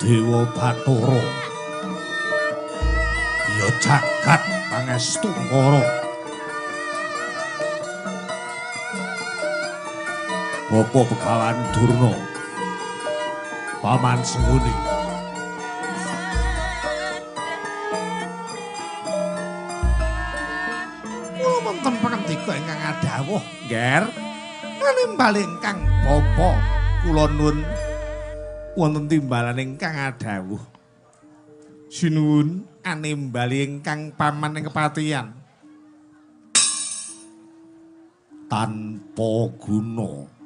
Dewa Bathara. Ya jagat pangestu ngara. Bapa Begawan Durna, Paman Sengkuni. Kula wonten pangandika ingkang adhawuh, Ngger. Kalimbal ingkang bapa kula nuwun wonten timbalan ingkang adhawuh. Sinuwun animbali ingkang paman ing kepatihan. Tanpa guna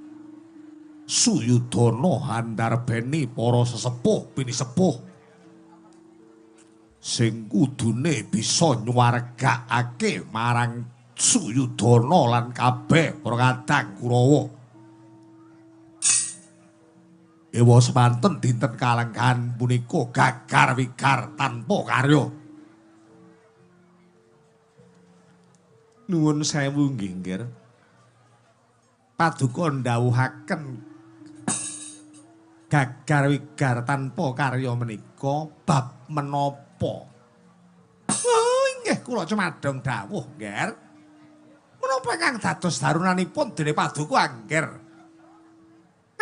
Suyudana handarbeni para sesepuh pinisepuh sing kudune bisa nyuwargakake marang Suyudana lan kabeh para kadang Kurawa. Ewa semanten dinten kalenggahan punika gagar wigar tanpa karya. Nuwun sewu nggih, Ngger. Paduka ndhawuhaken gagar wigar tanpa karya menika bab menapa? Oh, inggih kula cumadong dawuh, Ngger. Menapa ingkang dados darunanipun dene paduka Angger?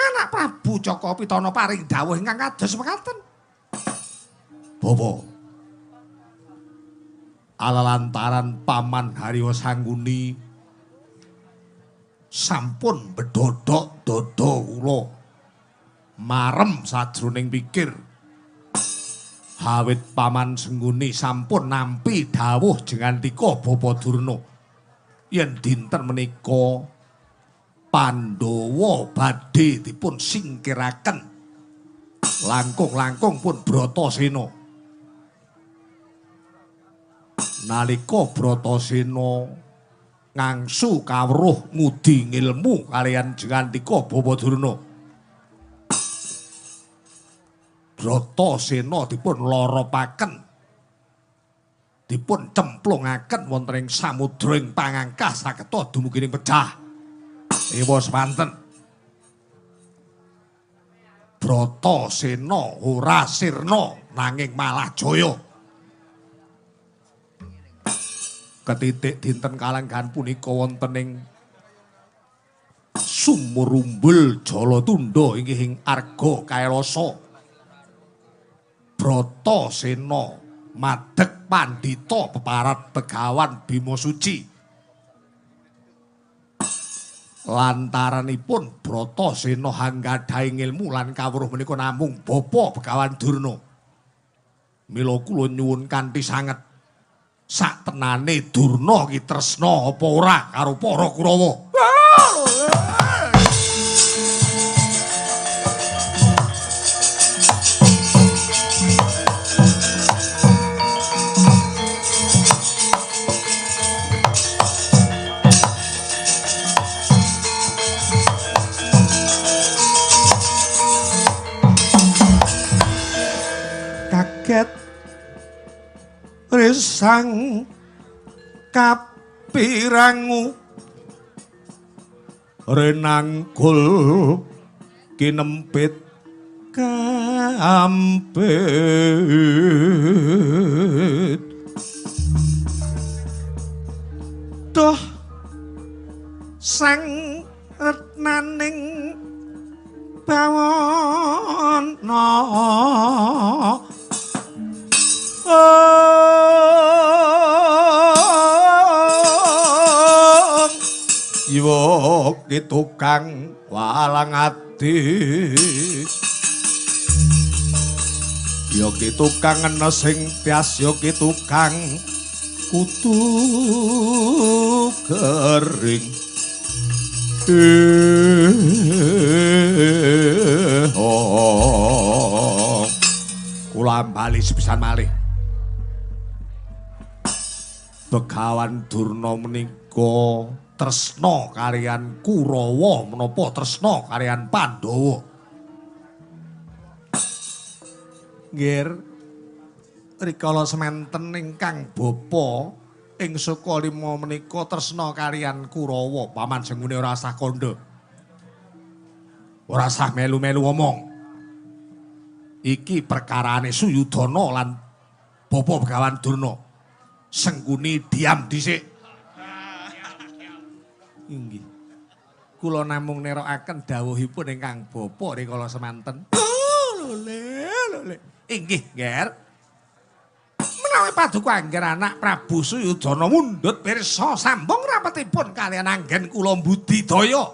Anak Prabu Jaka Pitana paring dawuh ingkang kados mekaten. Bawa alalantaran Paman Haryo Sangkuni sampun bedodok dodo kula marem sajroning pikir. Hawit Paman Sengkuni sampun nampi dawuh jengandika Bapa Durna yen dinten menika Pandhawa badhe dipun singkiraken, langkung-langkung pun Bratasena. Nalika Bratasena ngangsu kawruh ngudi ngilmu kaliyan jengandika Bapa Durna, Bratasena dipun loropaken, dipun cemplungaken wonten ing samudra ing pangangkah sageta dumugi ing pecah. Ewa semanten Bratasena ora sirna nanging malah jaya. Ketitik dinten kalenggahan punika wonten ing Sumurumbul Jalatunda inggih ing Arga Kailasa. Bratasena madeg pandhita peparat Begawan Bima Suci. Lantaranipun Bratasena anggadhahi ngilmu lan kawruh menika namung bapa Begawan Durna. Mila kula nyuwun kanthi sanget, sak tenane Durna ki tresna apa ora karo para Kurawa? Kaget risang kapirangu renangkul kinempit kampit. Duh sang retnaning bawana iwa ki tukang walang ati, ya ki tukang enes sing tias, ya ki tukang kutu kering. Oh, kula bali sepisan malih. Begawan Durna menika tresna kaliyan Kurawa menapa tresna kaliyan Pandhawa? Nggih, rikala semanten ingkang bapa ing Sukalima menika tresna kaliyan Kurawa. Paman Sengkuni ora sah kandha, ora sah melu-melu omong. Iki perkarane Suyudana lan bapa Begawan Durna. Sengkuni diam dhisik. Inggih. Kula namung nerokaken dawuhipun ingkang bapa rikala semanten. Lho lho. Inggih, Nger. Menawi paduka angger anak Prabu Suyudana mundhut pirsa sambung rapetipun kaliyan anggen kula mbudidaya.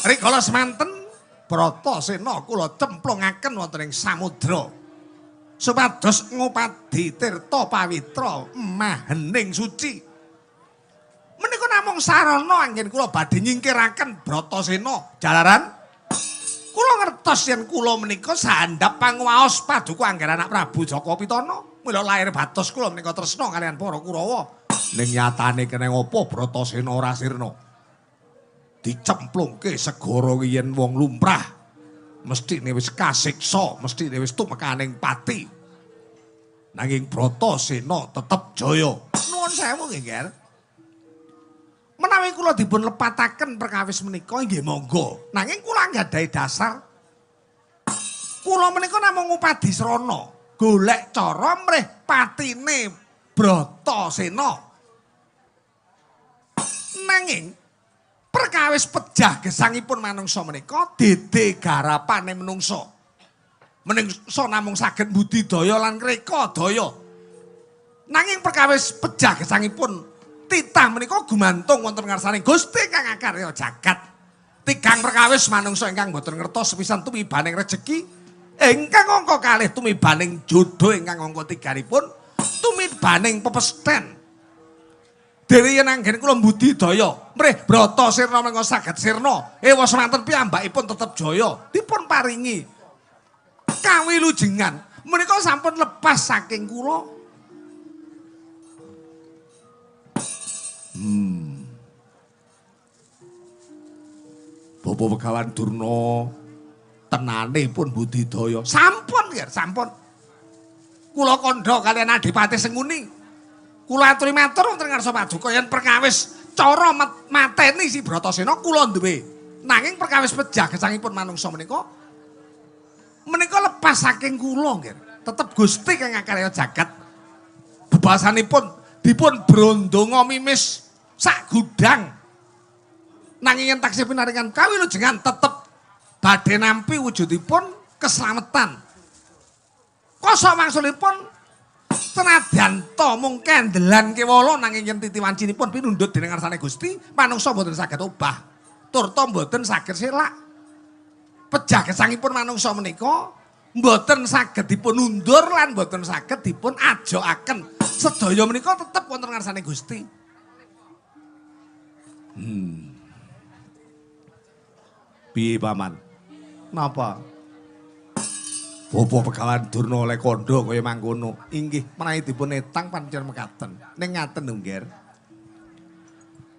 Rikala semanten Bratasena kula cemplungaken wonten ing samudra supados ngupadi tirta pawitra mahening suci. Menika namung sarana anggen kula badhe nyingkiraken Bratasena. Jalaran kula ngertos yen kula menika sahandap panguwaos paduka angger anak Prabu Jaka Pitana. Mila lair batos kula menika tresna kaliyan para Kurawa. Ning nyatane kene apa Bratasena ora sirna. Dicemplungke segara yen wong lumrah mesthine wis kasiksa, mesthine wis tumekaning pati. Nanging Bratasena tetep jaya. Nuwun sewu nggih, Nger. Menawi kula dipun lepataken perkawis menika nggih monggo. Nanging kula anggadhahi dasar. Kula menika namung ngupadi srana, golek cara mrih patine Bratasena. Nanging perkawis pejah gesangipun manungsa menika dede garapane menungsa. Menungsa namung saged budidaya lan ngrekadaya. Nanging perkawis pejah gesangipun titah menika gumantung wonten ngarsaning Gusti kang akarya jagat. Tigang perkawis manungsa ingkang boten ngertos sepisan tumibaning rejeki Ingkang angka kalih tumibaning jodho, ingkang angka tiganipun tumibaning pepesthèn. Dene yen anggen kula mbudidaya mrih brata sirna menika saged sirna, ewa semanten piyambakipun tetep jaya, dipun paringi kawilujengan menika sampun lepas saking kula. Bapak Begawan Durna tenane pun budidaya. Sampun ya, sampun. Kula kandha kaliyan Adipati Sengkuni. Kula aturi matur wonten ngarsa paduka yen perkawis cara mateni si Bratasena kula duwe. Nanging perkawis pejah gesangipun manungsa menika menika lepas saking kula nggih. Tetep Gusti kang ngakarya jagat. Bebasanipun dipun brondonga mimis sak gudang. Nanging yen taksih pinaringan kawilujengan tetep badhe nampi wujudipun keslametan. Kosok wangsulipun senadyan ta mung kendelan kewala nanging yen titi wancinipun pinundhut dening ngarsane Gusti, manungsa mboten saged obah turta mboten saged selak. Pejah gesangipun manungsa menika mboten saged dipun undur lan mboten saged dipun ajokaken. Sedaya menika tetep wonten ngarsane Gusti. Piye paman? Napa? Bapak Begawan Durna oleh kandha kaya mangkono. Inggih, menawi dipun etang pancen mekaten. Ning ngaten lho, Ngger.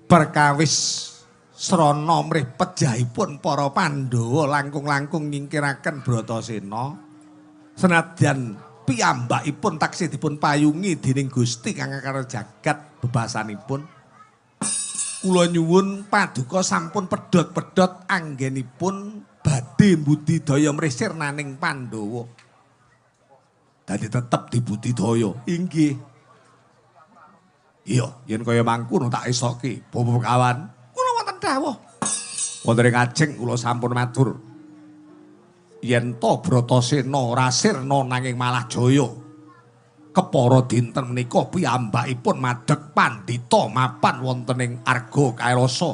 Perkawis srana mrih pejahipun para Pandhawa langkung-langkung nyingkiraken Bratasena. Senadyan piyambakipun taksih dipun payungi dening Gusti kang ngakarya jagat bebasanipun. Kula nyuwun paduka sampun pedhot-pedhot anggenipun badhe mbudidaya mrih sirnaning Pandhawa. Dadi tetep dibudidaya. Inggih. Iya, yen kaya mangkono tak esoke, Bapak Begawan. Kula wonten dawuh. Wonten ing ajeng kula sampun matur. Yen to Bratasena ora sirna nanging malah jaya. Kepara dinten menika piyambakipun madheg pandhita mapan wonten ing Arga Kailasa.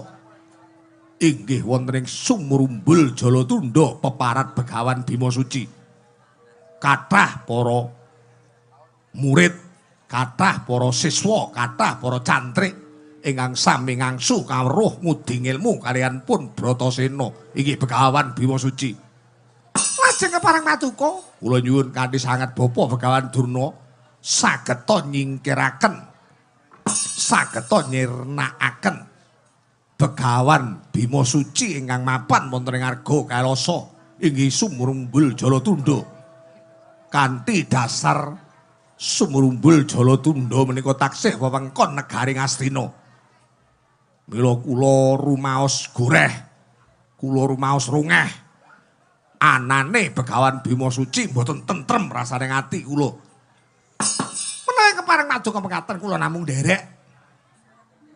Inggih wonten ing Sumurumbul Jalatunda peparat Begawan Bima Suci. Kathah para murid, kathah para siswa, kathah para cantrik ingkang sami ngangsu kawruh ngudi ngilmu kaliyan pun Bratasena inggih Begawan Bima Suci. Lajeng kepareng paduka kula nyuwun kanthi sanget Bapak Begawan Durna sageta nyingkiraken, sageta nyirnakaken Begawan Bima Suci ingkang mapan wonten ing Arga Kailasa inggih Sumurumbul Jalatunda. Kanthi dasar Sumurumbul Jalatunda menika taksih wewengkon negari Ngastina. Mila kula rumaos goreh, kula rumaos rungeh. Anane Begawan Bima Suci mboten tentrem rasane ati kula. Menawi kepareng paduka mekaten kula namung nderek.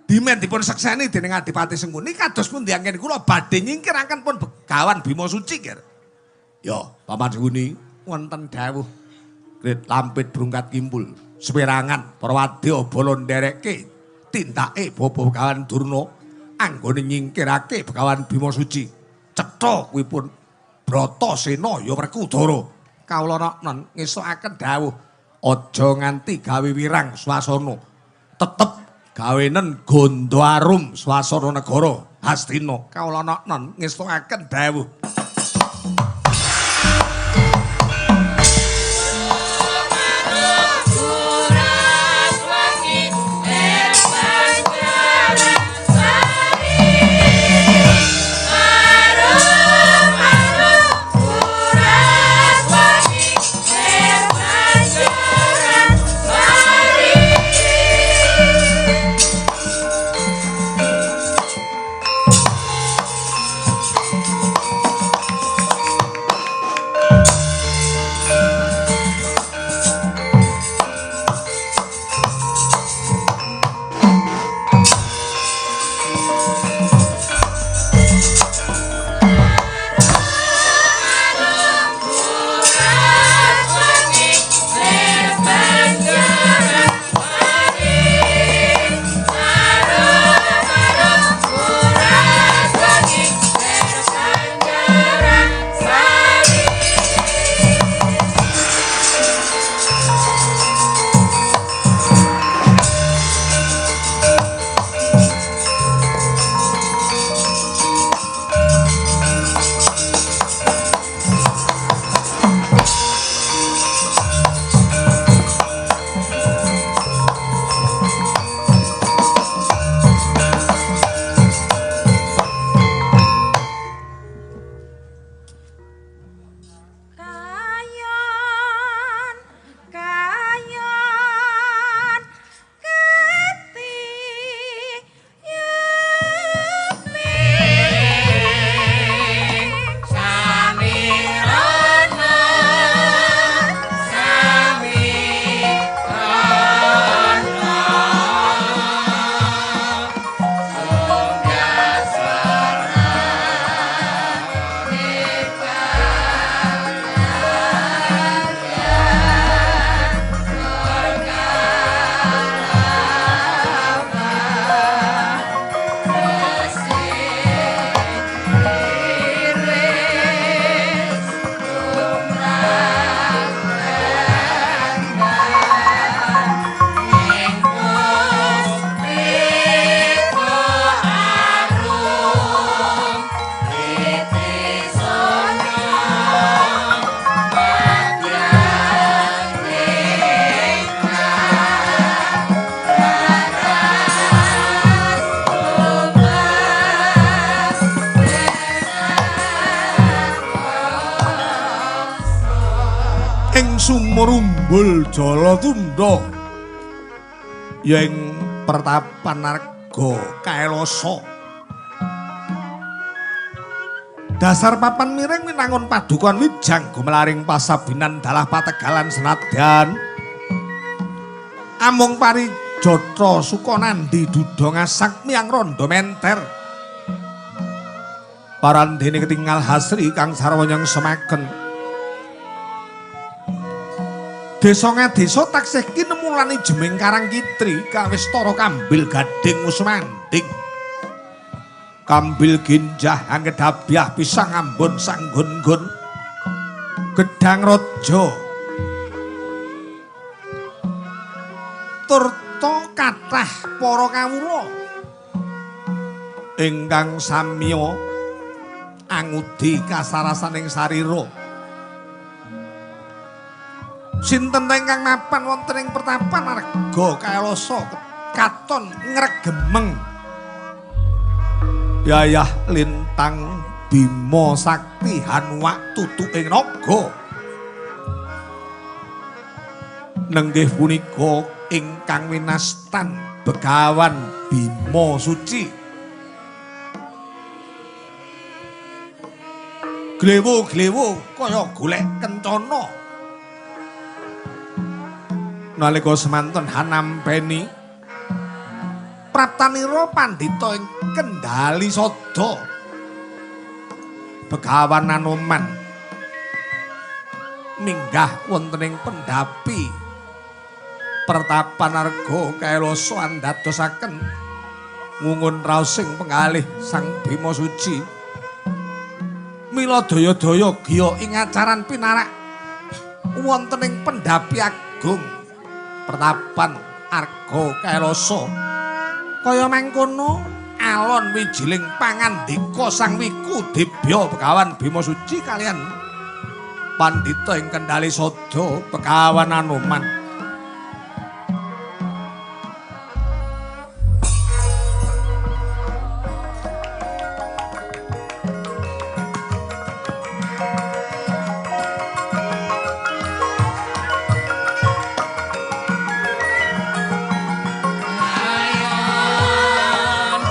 Dimen dipun sekseni dening Adipati Sengkuni kados pundi anggen kula badhe nyingkiraken pun Begawan Bima Suci, Ger. Ya, Paman Sengkuni wonten dawuh. Krit lampit brungkat kimpul, seperangan para wadya bala nderekke tindake Bapak Begawan Durna anggone nyingkirake Begawan Bima Suci. Cetha kuwi pun Bratasena ya Werkudara. Kawula non ngesokaken dawuh aja nganti gawe wirang swasana. Tetep gawenen gondo arum swasana negara Hastina. Kawula non ngestokaken dawuh. Sumur umbul Jala Tunda ya ing pertapan Arga Kailasa. Dasar papan miring winangun padukan wijang gumelaring pasabinan dalah pategalan senadyan amung parijata Sukanandi duda ngasak miyang rondo menter. Parandene ketingal hasri kang sarwa nyang semaken. Desa ngadesa taksih kinemulani jeming Karang Kitri kawistara kambil gading usmanding. Kambil ginjah anggedabyah pisang ambon sanggun-gun. Gedang raja. Turta kathah para kawula ingkang samiya angudi kasarasaning sarira. Sinten ingkang mapan wonten ing pertapan Arga Kailasa katon ngregemeng. Yayah lintang Bima Sakti hanuwak tutuking naga. Nenggih punika ingkang winastan Begawan Bima Suci. Glewo-glewo kaya golek kencana. Nalika semanten hanampeni praptanira pandhita ing kendhali sada Begawan Anoman minggah wonten ing pendhapi pertapan Arga Kailasa andadosaken ngungun raosing penggalih Sang Bima Suci. Mila daya-daya giya ing acaran pinarak wonten ing pendhapi agung pertapan Arga Kailasa. Kaya mangkono alon wijiling pangandika Sang Wiku Dibya Begawan Bima Suci kalian pandhita ing kendhali sada Begawan Anoman. Ayon.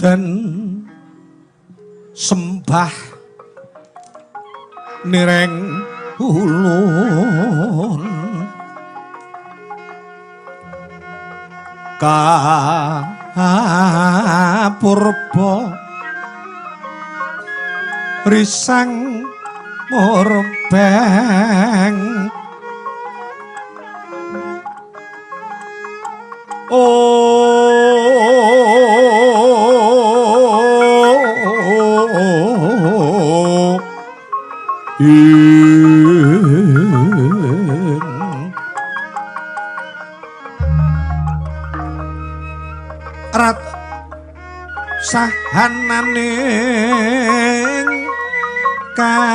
Den sembah nireng ulun kapurba risang murbeng. Rat sahananing kang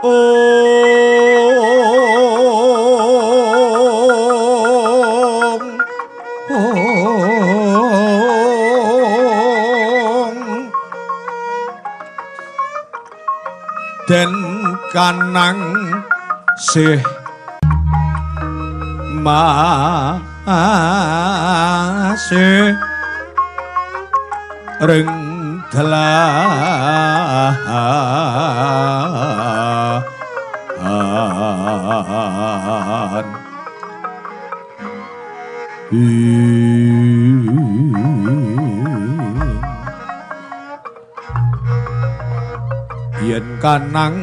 ong ong den kanang sih masih ring delahan. Yen kanang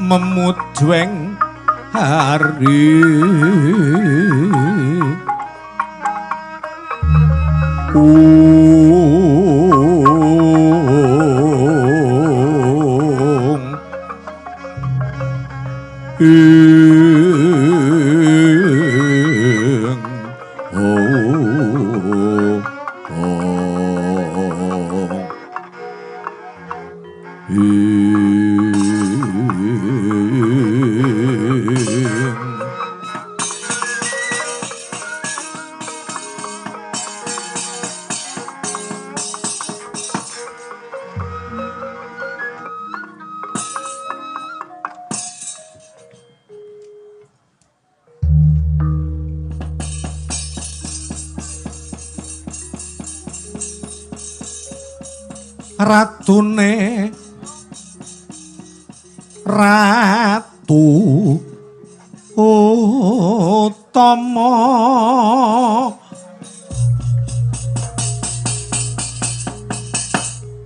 memudweng hari ung ing ong ing. Ratune ratu utama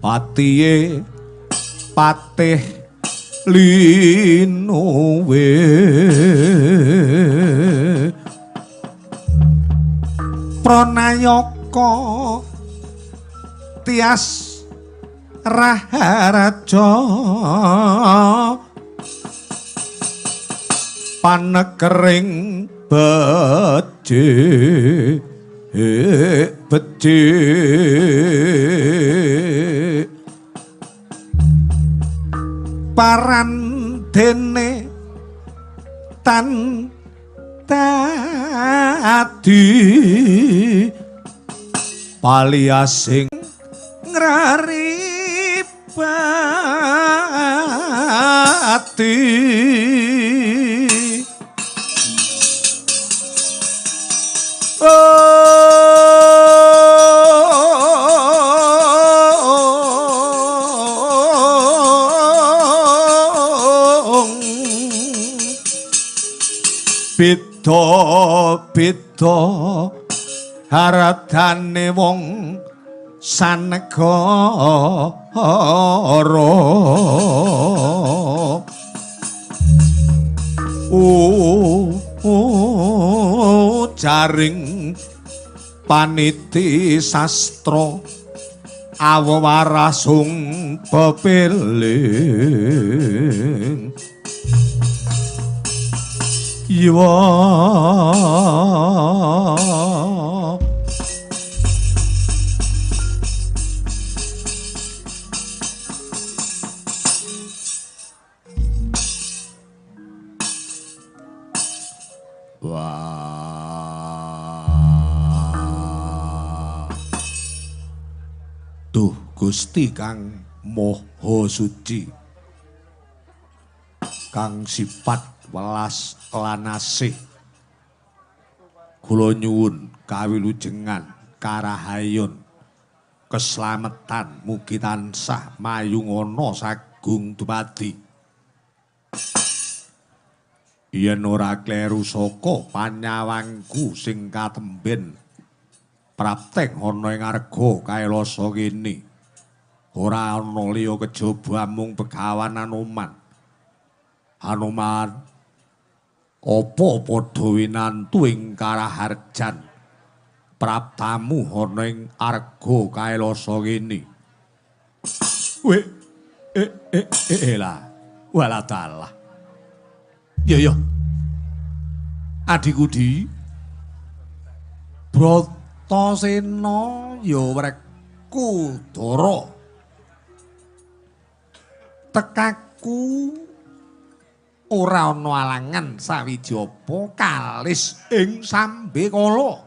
patihe patih linuwe pranayaka tias raharaja panekering becik becik parandene tan dadi paliasing ngrari pati. Beda-beda haradane wong sanegara. Jaring paniti sastra awewarasung pepiling iwa. Duh Gusti kang Maha Suci, kang sifat welas lan asih, Kula nyuwun kawilujengan karahayon keslametan mugi tansah mayungana sagung dumadi. Yen ora kleru saka panyawangku sing katemben prapteng ana ing arga Kailasa kene, ora ana liya kejaba amung Begawan Anoman. Anoman, apa padha winantu ing karaharjan praptamu ana ing arga Kailasa kene? We lah, walah dalah. Ya ya. Adhiku Di, Bratasena ya Wrekudara. Tekaku ora ana alangan sawiji apa kalis ing sambekala.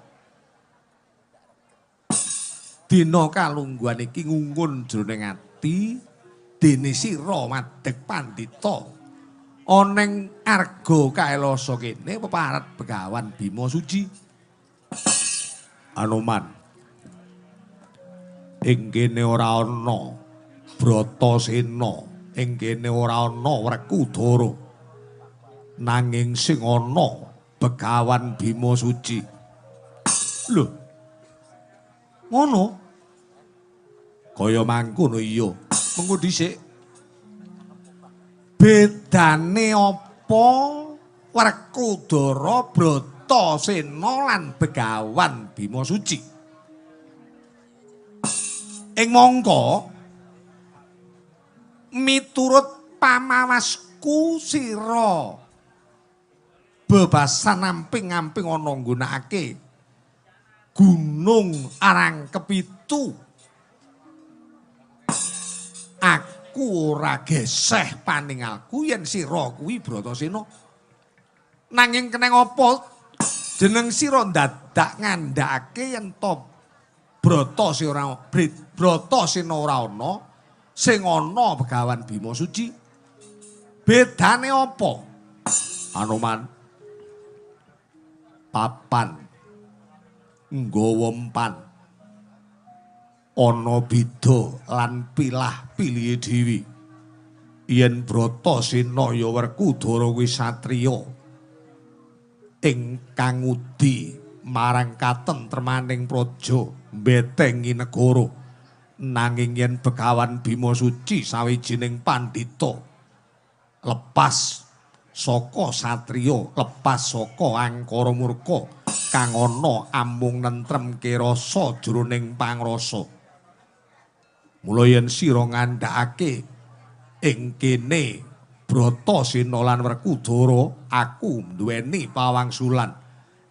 Dina kalungguhan iki ngungun jroning ati dene sira madeg pandhita ana ing arga Kailasa kene peparat Begawan Bima Suci. Anoman, ing kene ora ana Bratasena, ing kene ora ana Wrekudara, nanging sing ana Begawan Bima Suci. Lho, ngono? Kaya mangkono iya. Mengko dhisik. Bedane apa Wrekudara, Bratasena lan Begawan Bima Suci? Ing mangka miturut pamawasku sira bebasan amping-amping ana nggunakake Gunung Arang Kepitu. Aku ora geseh paningalku yen sira kuwi Bratasena. Nanging keneng apa jeneng sira dadak ngandhakake yen to Bratasena ora ana, sing ana Begawan Bima Suci. Bedane apa? Anoman, papan nggawa empan ana beda lan pilah pilihe dhewe. Yen Bratasena ya Werkudara kuwi satriya ingkang ngudi marang katentremaning praja mbetengi negara. Nanging yen Begawan Bima Suci sawijining pandhita lepas saka satriya, lepas saka angkara murka kang ana amung nentremke rasa jroning pangrasa. Mula yen sira ngandhakake ing kene Bratasena lan Werkudara, aku nduweni pawangsulan.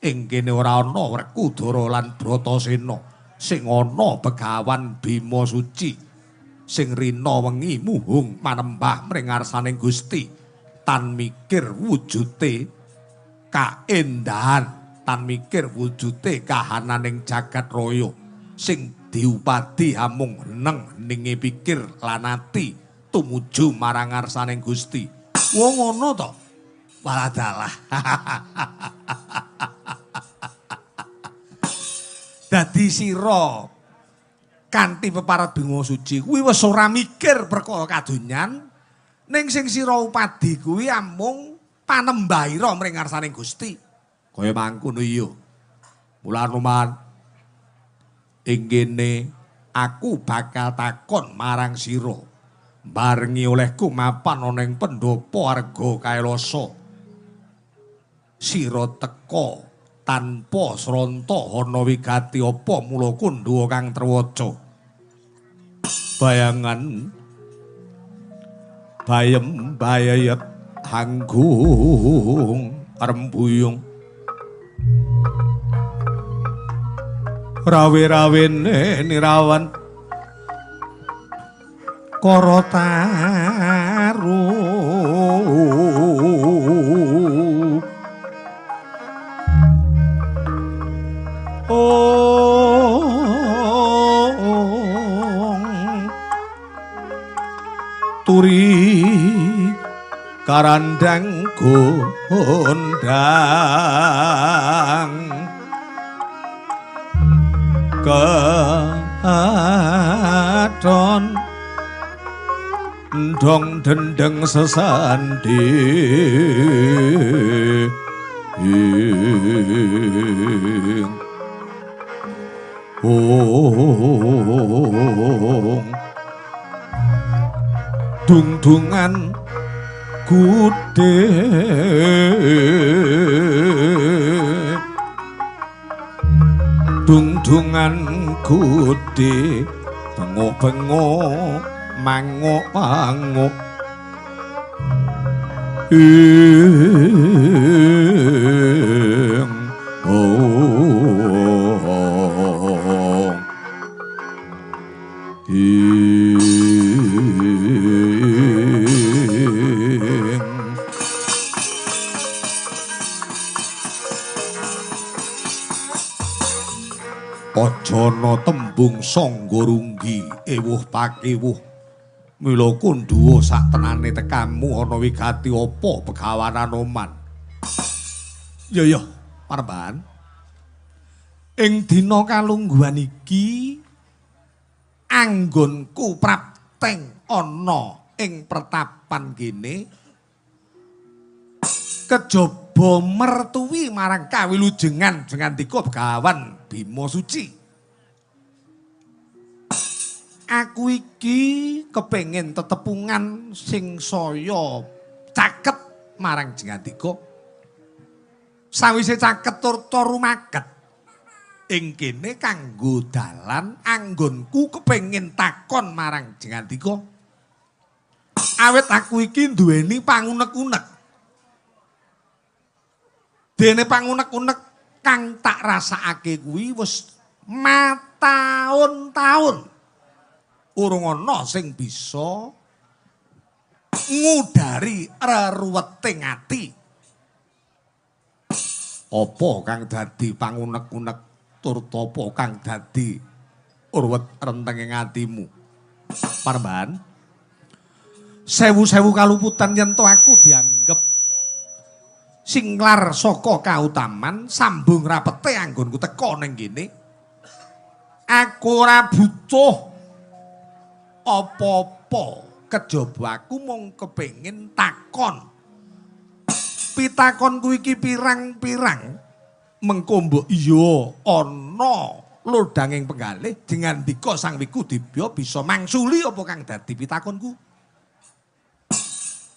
Ing kene ora ana Werkudara lan Bratasena, sing ana Begawan Bima Suci sing rina wengi muhung manembah mring ngarsaning Gusti tan mikir wujute kaendahan, tan mikir wujute kahananing jagat raya sing diupadi amung neng ninge pikir lan ati tumuju marang ngarsaning Gusti. Wong ngono to? Waladalah. Dadi sira kanthi peparat Bima Suci kuwi wis ora mikir perkara kadonyan, ning sing sira upadi kuwi amung panembahira mring ngarsaning Gusti. Kaya mangkono iya. Mula Anoman, ing kene aku bakal takon marang sira. Barengi olehku mapan ana ing pendhapa arga Kailasa. Sira teka tanpa sranta ana wigati apa mula kandha kang trewaca. Bayangan bayem bayayet hanggung rembuyung rawe-rawene nirawan kara taru. Turi karandang gondang. Katon dong dendeng sesandi ong dungdungan gudhe dungdungan gudhe bengok-bengok manguk-manguk ing ong ing. Ajana tembung sangga runggi ewuh pakewuh mila kundhuwa sak tenane tekamu ana wigati apa Begawan Anoman. Ya ya Panembahan, ing dina kalungguhan iki anggonku prapteng ana ing pertapan kene kejaba mertuwi marang kawilujengan jengandika Begawan Bima Suci. Aku iki kepengin tetepungan sing saya caket marang jengandika. Sawise caket tur rumaket ing kene kanggo dalan anggonku kepengin takon marang jengandika. Awit aku iki duweni pangunek-unek. Dene pangunek-unek kang tak rasakake kuwi wis mataun-taun. Urung ana sing bisa ngudari reruweting ati. Apa kang dadi pangunek-unek tur apa kang dadi urwet rentenging atimu? Panembahan, sewu-sewu kaluputan yen to aku dianggep singlar saka kautaman sambung rapete anggonku teka ning kene. Aku ora butuh apa-apa, kejaba aku mung kepengin takon. Pitakonku iki pirang-pirang mengko mbok iya ana lodhanging penggalih jengandika Sang Wiku Dibya bisa mangsuli apa kang dadi pitakonku.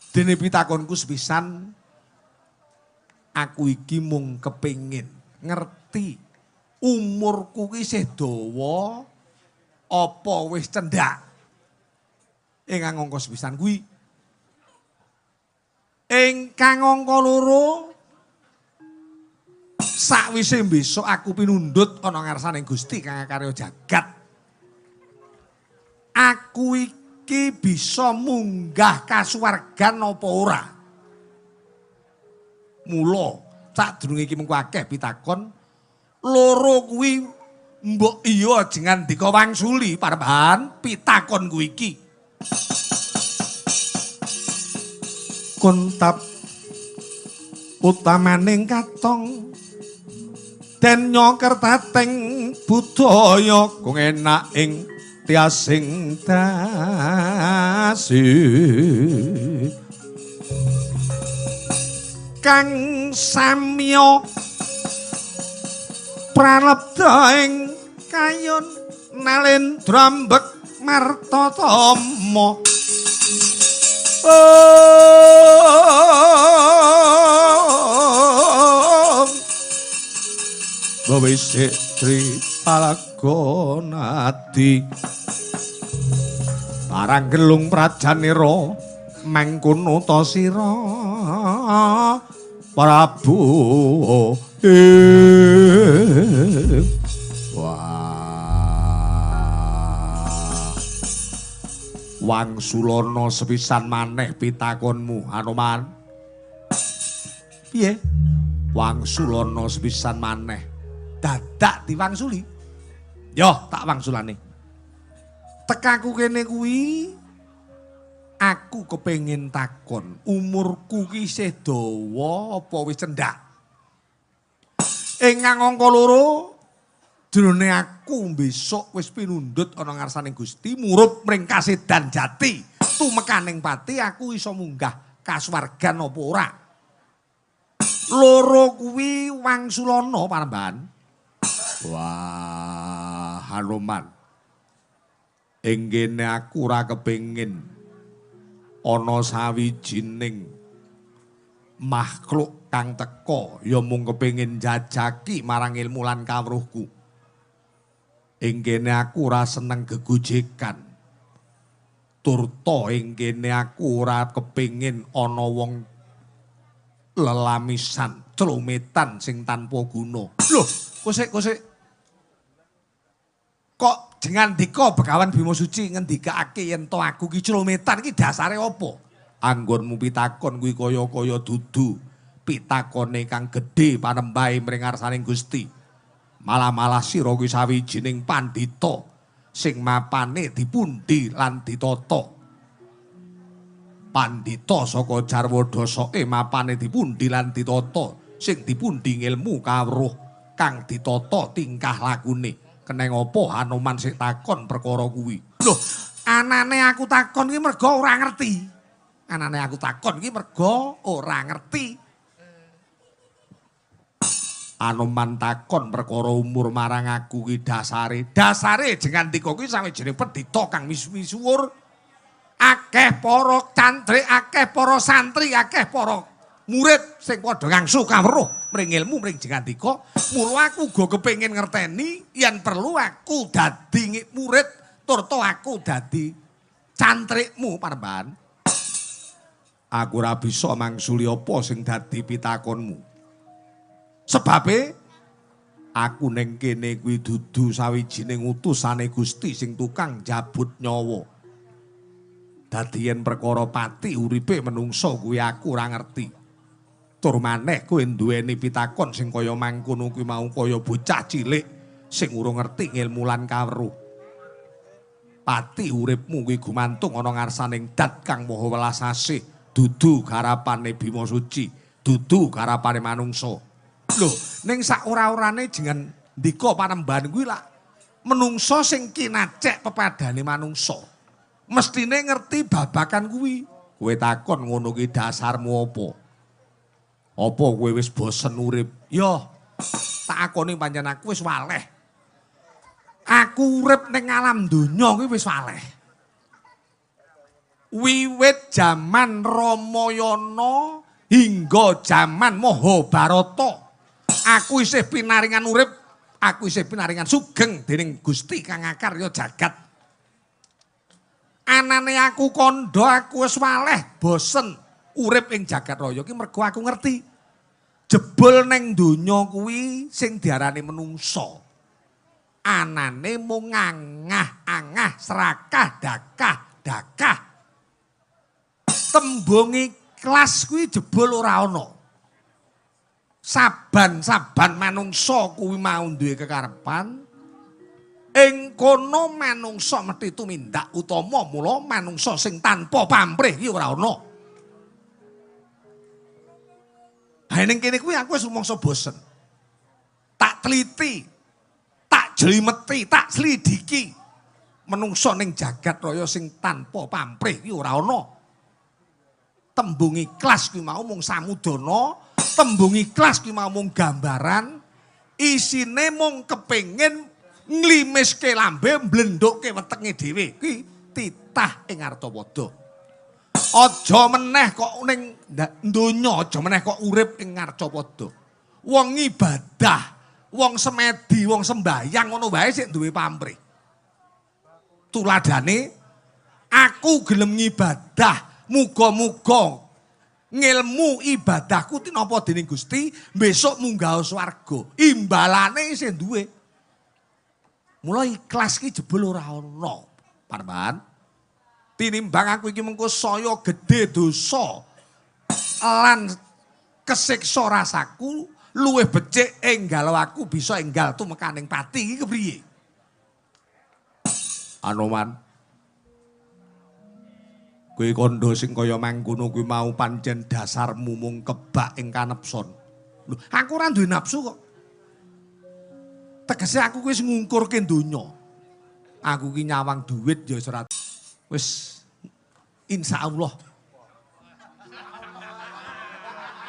Dene pitakonku sepisan, aku iki mung kepengin ngerti umurku ki isih dawa apa wis cendhak. Ingkang angka sepisan kuwi. Ingkang angka loro, sakwise besok aku pinundhut ana ngarsaning Gusti kang akarya jagat. Aku iki bisa munggah kasuwargan apa ora? Mula sadurunge iki mengko akeh pitakon loro kuwi mbok iya jengandika wangsuli Panembahan pitakonku iki. Kuntap utamaning katong den nyokertateng budaya kung enak ing tiasing dasi kang samya pralebda ing kayun nalendra mbek martatama. Om Wisik Tri Palagonadi parang gelung prajanira mangkono ta sira Prabu. Wah, wangsulana sepisan maneh pitakonmu Anoman. Piye? Wangsulana sepisan maneh. Dadak diwangsuli. Yo, tak wangsulane. Tekaku kene kuwi aku kepengin takon, umurku ki isih dawa apa wis cendhak? Ingkang angka loro, Jrone aku besok wis pinundhut ana ngarsaning Gusti murup mring kasedan jati. Tumekaning pati aku iso munggah kasuwargan apa ora. Loro kuwi wangsulana Panembahan. Wah, Hanuman. Ing kene aku ora kepengin ana sawijining makhluk kang teka ya mung kepengin jajaki marang ilmu lan kawruhku. Ing kene aku ora seneng gegojekan. Turta ing kene aku ora kepengin ana wong lelamisan, clometan sing tanpa guna. Loh, kosek. Kok jengandika Begawan Bima Suci ngendikake yen to aku ki clometan ki dasare apa? Anggonmu pitakon kuwi kaya-kaya dudu pitakone kang gedhe panembahe mring ngarsaning Gusti. Malah-malah sira kuwi sawijining pandhita sing mapane dipundi lan ditata. Pandhita saka jarwa dasoke mapane dipundi lan ditata, sing dipundi ilmu kawruh kang ditata tingkah lakune. Keneng apa Hanuman sik takon perkara kuwi? Loh, anane aku takon ki mergo ora ngerti. Anane aku takon ki mergo ora ngerti. Hanuman takon perkara umur marang aku ki dasare. Dasare jengandika kuwi sawijining pendhita kang misuwur. Akeh para cantrik, akeh para santri, akeh para murid sing padha ngangsu kawruh mring ilmu mring jengandika. Mula aku uga kepengin ngerteni yen perlu aku dadi murid turta aku dadi cantrikmu Panembahan. Aku ora bisa mangsuli apa sing dadi pitakonmu. Sebabe aku ning kene kuwi dudu sawijining utusane Gusti sing tukang jabut nyawa. Dadi yen perkara pati uripe menungsa kuwi aku ora ngerti. Tur maneh kowe duweni pitakon sing kaya mangkono kuwi mau kaya bocah cilik sing urung ngerti ngilmu lan kawruh. Pati uripmu kuwi gumantung ana ngarsaning Dat Kang Maha Welas Asih, dudu garapane Bima Suci, dudu garapane manungsa. Lho, ning sak ora-orane jenengan ndika Panembahan kuwi lak menungsa sing kinacek pepadane manungsa. Mestine ngerti babakan kuwi. Kowe takon ngono kuwi dasarmu apa? Apa kowe wis bosen urip? Yo, tak akoni pancen aku wis waleh. Aku urip ning alam donya kuwi wis waleh. Wiwit jaman Ramayana hingga jaman Mahabharata, aku isih pinaringan urip, aku isih pinaringan sugeng dening Gusti kang akarya jagat. Anane aku kandha aku wis waleh bosen urip ing jagat raya ki mergo aku ngerti jebul ning donya kuwi sing diarani menungsa. Anane mung ngangah-angah serakah dakah dakah. Tembung ikhlas kuwi jebul ora ana. Saban-saban manungsa kuwi mau duwe kekarepan. Ing kono manungsa mesti tumindak utama, mula manungsa sing tanpa pamrih iki ora ana. Ha ning kene kuwi aku wis rumangsa bosen. Tak teliti, tak jlimeti, tak slidiki. Menungsa ning jagat raya sing tanpa pamrih iki ora ana. Tembung ikhlas kuwi mau mung samudana, tembung ikhlas kuwi mau mung gambaran, isine mung kepengin nglimiske lambe mblendhukke wetenge dhewe. Kuwi titah ing Arcapada. Aja meneh kok ning donya, aja meneh kok urip ing Arcapada. Wong ibadah, wong semedi, wong sembayang ngono wae sik duwe pamrih. Tuladane aku gelem ngibadah, muga-muga ngilmu ibadahku tinapa dening Gusti, besok munggah swarga. Imbalane isih duwe. Mula ikhlas ki jebul ora ana, Panembahan. Tinimbang aku iki mengko saya gedhe dosa lan kesiksa rasaku, luwih becik enggal aku bisa enggal tumekaning pati iki kepriye? Anoman, kowe kandha sing kaya mangkono kuwi mau pancen dasarmu mung kebak ing kanepson. Lho, aku ora duwe nafsu kok. Tegese aku kuwi wis ngungkurke donya. Aku ki nyawang duit ya wis ora wis insyaallah.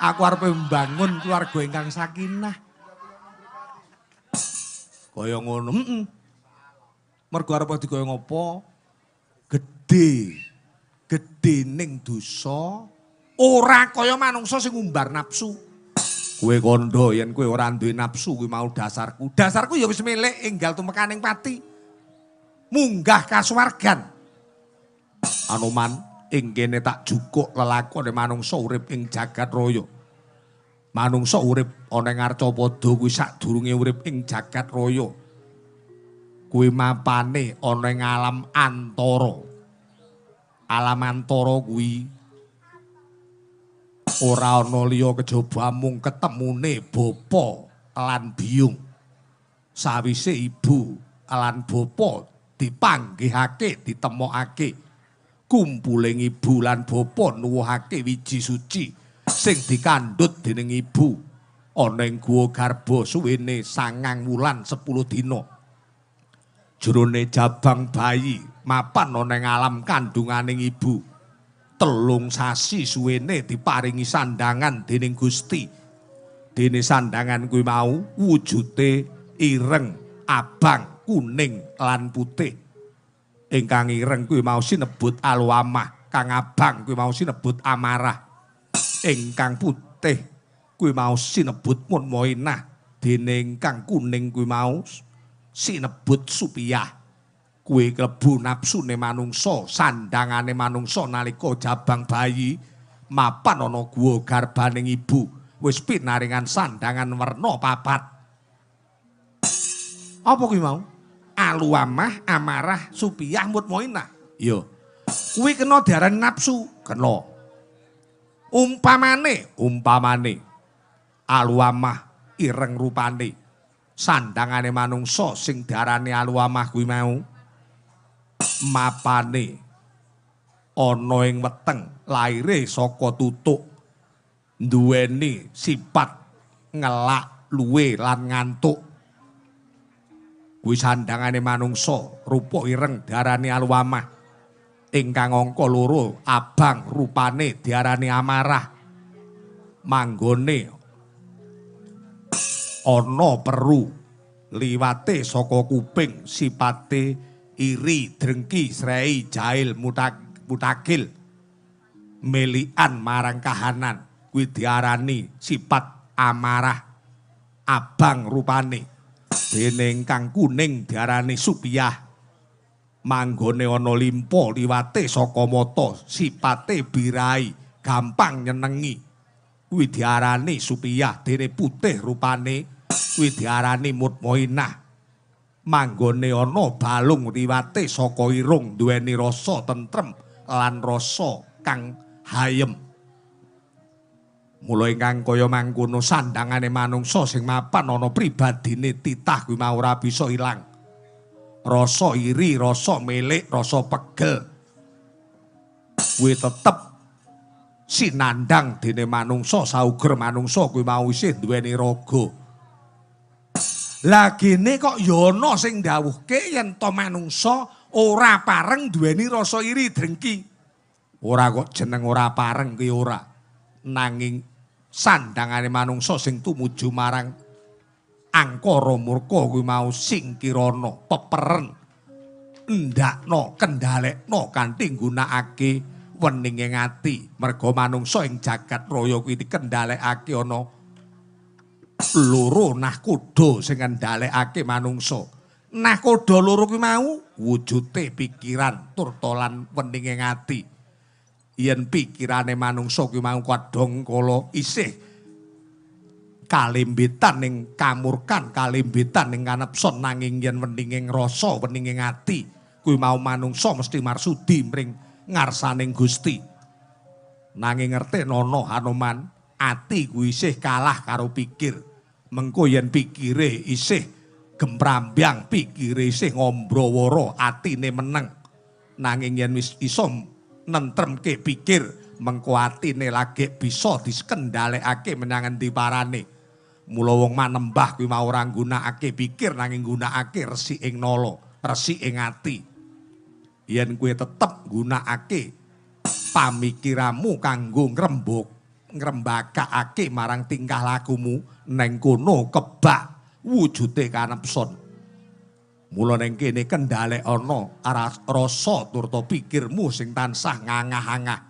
Aku arep mbangun keluarga ingkang sakinah. Kaya ngono, heeh. Mergo arep dikaya ngopo? Gedhe. Gedhe ning dosa ora kaya manungsa sing ngumbar nafsu. Kowe kandha yen kowe ora duwe nafsu kuwi mau dasarku. Dasarku ya wis milik enggal tumekaning pati. Munggah kasuwargan. Anoman ing kene tak jukuk lelakone manungsa urip ing jagat raya. Manungsa urip ana ing Arcapada kuwi sadurunge urip ing jagat raya. Kuwi mapane ana ing alam antara. Alam antara kuwi ora ana liya kejaba mung ketemune bapa lan biyung. Sawise ibu lan bapa dipanggihake, ditemokake. Kumpuling ibu lan bapa nuwuhake wiji suci sing dikandhut dening ibu ana ing guwa garba suwene 9 wulan 10 dina. Jerone jabang bayi mapan ana ing alam kandunganing ibu. 3 sasi suwene diparingi sandangan dening Gusti. Dene sandangan kuwi mau wujute ireng, abang, kuning lan putih. Ingkang ireng kuwi mau sinebut alwamah, kang abang kuwi mau sinebut amarah. Ingkang putih kuwi mau sinebut mutmainah, dene ingkang kuning kuwi mau sinebut supiyah. Kuwi klebu nafsune manungsa, sandangane manungsa nalika jabang bayi mapan ana guwa garbaning ibu wis pinaringan sandangan werna papat. Apa kuwi mau? Aluamah, amarah, supiyah, mutmainah. Iya. Kuwi kena diarani nafsu, kena. Umpamane, umpamane aluamah ireng rupane. Sandangane manungsa sing diarani aluamah kuwi mau mapane ana ing weteng, laire saka tutuk, duweni sifat ngelak, luwe lan ngantuk. Kuwi sandangane manungsa rupa ireng diarani aluamah. Ingkang angka 2 abang rupane diarani amarah. Manggone ana peru liwate saka kuping, sipate iri, drengki, srei, jahil, mutakil, melian marang kahanan. Kuwi diarani sifat amarah abang rupane. Dene ingkang kuning diarani supiyah. Manggone ana limpa liwate saka mata, sipate birai, gampang nyenengi. Kuwi diarani supiyah. Dene putih rupane kuwi diarani mutmainah. Manggone ana balung liwate saka irung, duweni rasa tentrem lan rasa kang hayem. Mula ingkang kaya mangkono sandangane manungsa sing mapan ana pribadine titah kuwi mau ora bisa ilang. Rasa iri, rasa milik, rasa pegel kuwi tetep sinandang dene manungsa sauger manungsa kuwi mau isih duweni raga. Lah gene kok ya ana sing ndhawuhke yen to manungsa ora pareng duweni rasa iri drengki. Ora kok jeneng ora pareng kuwi ora. Nanging sandangane manungsa sing tumuju marang angkara murka kuwi mau singkirana, peperen, endakno, kendhalekno kanthi nggunakake weninge ati. Merga manungsa ing jagat raya kuwi dikendhalekake ana loro nahkoda sing ngendhalekake manungsa. Nahkoda loro kuwi mau wujute pikiran turta lan weninge ati. Yen pikirane manungsa kuwi mau kadang kala isih kalimbitan ing kamurkan, kalimbitan ing kanepson, nanging yen weninge rasa, weninge ati kuwi mau manungsa mesti marsudi mring ngarsaning Gusti. Nanging ngertenono Hanuman, ati kuwi isih kalah karo pikir. Mengko yen pikire isih gemrambyang, pikire isih ngombroworo, atine meneng. Nanging yen wis iso nentremke pikir, mengko atine lagi bisa diskendhalekake menyang endi parane. Mula wong manembah kuwi mau ora nggunakake pikir nanging nggunakake resik ing nala, resik ing ati. Yen kowe tetep nggunakake pamikiramu kanggo ngrembug, ngrembakake marang tingkah lakumu neng kono kebak wujude kanepson. Mula neng kene kendhalekana rasa turta pikirmu sing tansah ngangah-angah.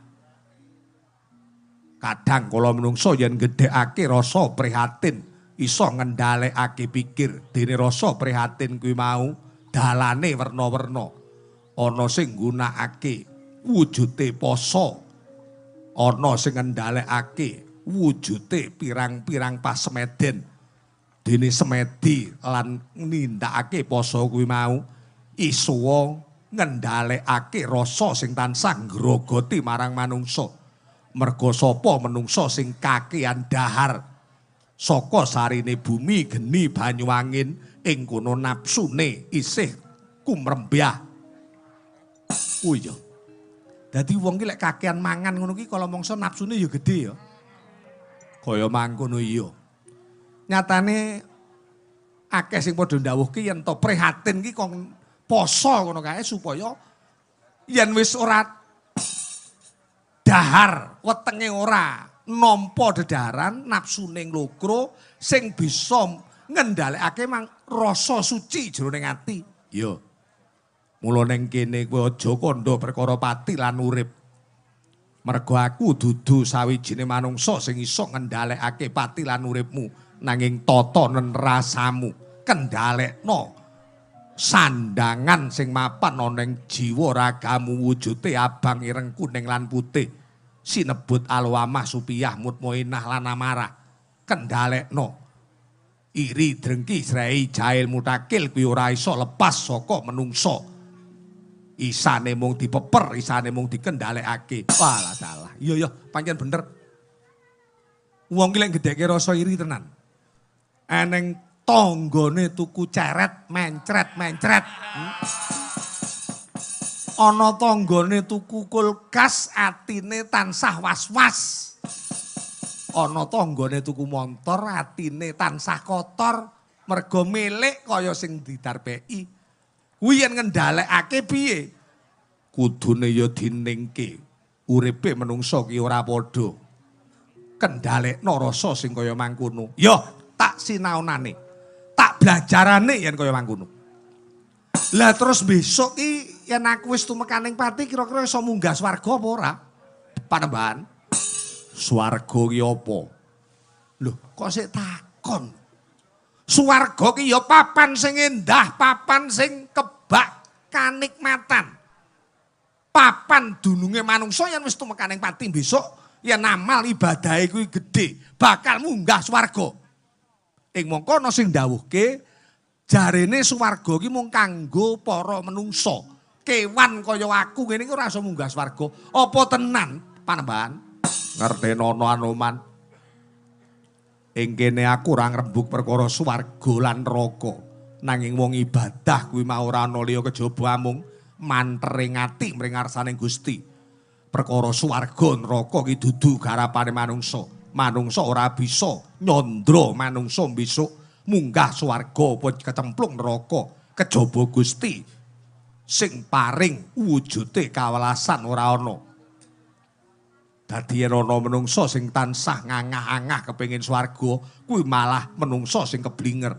Kadang kala menungso yen gedhekake rasa prihatin iso ngendhalekake pikir, dene rasa prihatin kuwi mau dalane werna-werna. Ana sing nggunakake wujude poso, ana sing ngendhalekake wujude pirang-pirang pasemeden. Dene semedi lan nindakake poso kuwi mau iso ngendhalekake rasa sing tansah ngrogoti marang manungsa. Merga sapa menungsa sing kakean dahar saka sarine bumi geni banyu angin ing kono nafsune isih kumrembyah. Oh iya. Dadi wong ki lek kakean mangan ngono ki kala mangsa nafsune ya gedhe ya. Kaya mangkono iya. Nyatane akeh sing padha ndhawuhke yen to prihatin ki kon poso ngono kae supaya yen wis ora dahar, wetenge ora nampa dedaharan, nafsune nglokro sing bisa ngendhalekake mang rasa suci jroning ati. Iya. Mula ning kene kowe aja kandha perkara pati lan urip. Mergo aku dudu sawijine manungsa sing iso ngendhalekake pati lan uripmu, nanging tatanen rasamu kendhalekno sandangan sing mapan ana ing jiwa ragamu wujude abang ireng kuning lan putih sinebut alwamah supiyah mutmainah lan amarah. Kendhalekno iri drengki srei jail mutakil kuwi ora iso lepas saka menungsa. Isane mung dipeper, isane mung dikendhalekake. Walah salah. Iya ya, pancen bener. Wong ki lek gedheke rasa iri tenan. Eneng tanggane tuku ceret, mencret-mencret. Ana tanggane tuku kulkas, atine tansah was-was. Ana tanggane tuku montor, atine tansah kotor, mergo milik kaya sing didarbeki. Kuwi yen ngendhalekake piye? Kudune ya diningke. Uripe menungsa ki ora padha. Kendhalekno rasa sing kaya mangkono. Ya, tak sinaonane. Tak belajarane yen kaya mangkono. Lah terus besok ki yen aku wis tumekaning pati kira-kira iso munggah swarga apa ora? Panembahan. Swarga ki apa? Lho, kok sik takon? Swarga ki ya papan sing endah, papan sing kebak kanikmatan. Papan dununge manungsa yen wis tumekaning pati besok yen amal ibadahe kuwi gedhe, bakal munggah swarga. Ing mongko ana sing ndhawuhke jarene swarga ki mung kanggo para menungsa. Kewan kaya aku ngene iki ora iso munggah swarga. Apa tenan Panembahan? Ngertenono Anoman. Ing kene aku ora ngrembug perkara swarga lan neraka. Nanging wong ibadah kuwi mau ora ana liya kejaba amung mantering ati mring ngarsaning Gusti. Perkara swarga neraka ki dudu garapane manungsa. Manungsa ora bisa nyandra manungsa besok munggah swarga apa kecemplung neraka kejaba Gusti sing paring wujude kawelasan ora ana. Dadi yen ana menungsa sing tansah ngangah-angah kepengin swarga kuwi malah menungsa sing keblinger.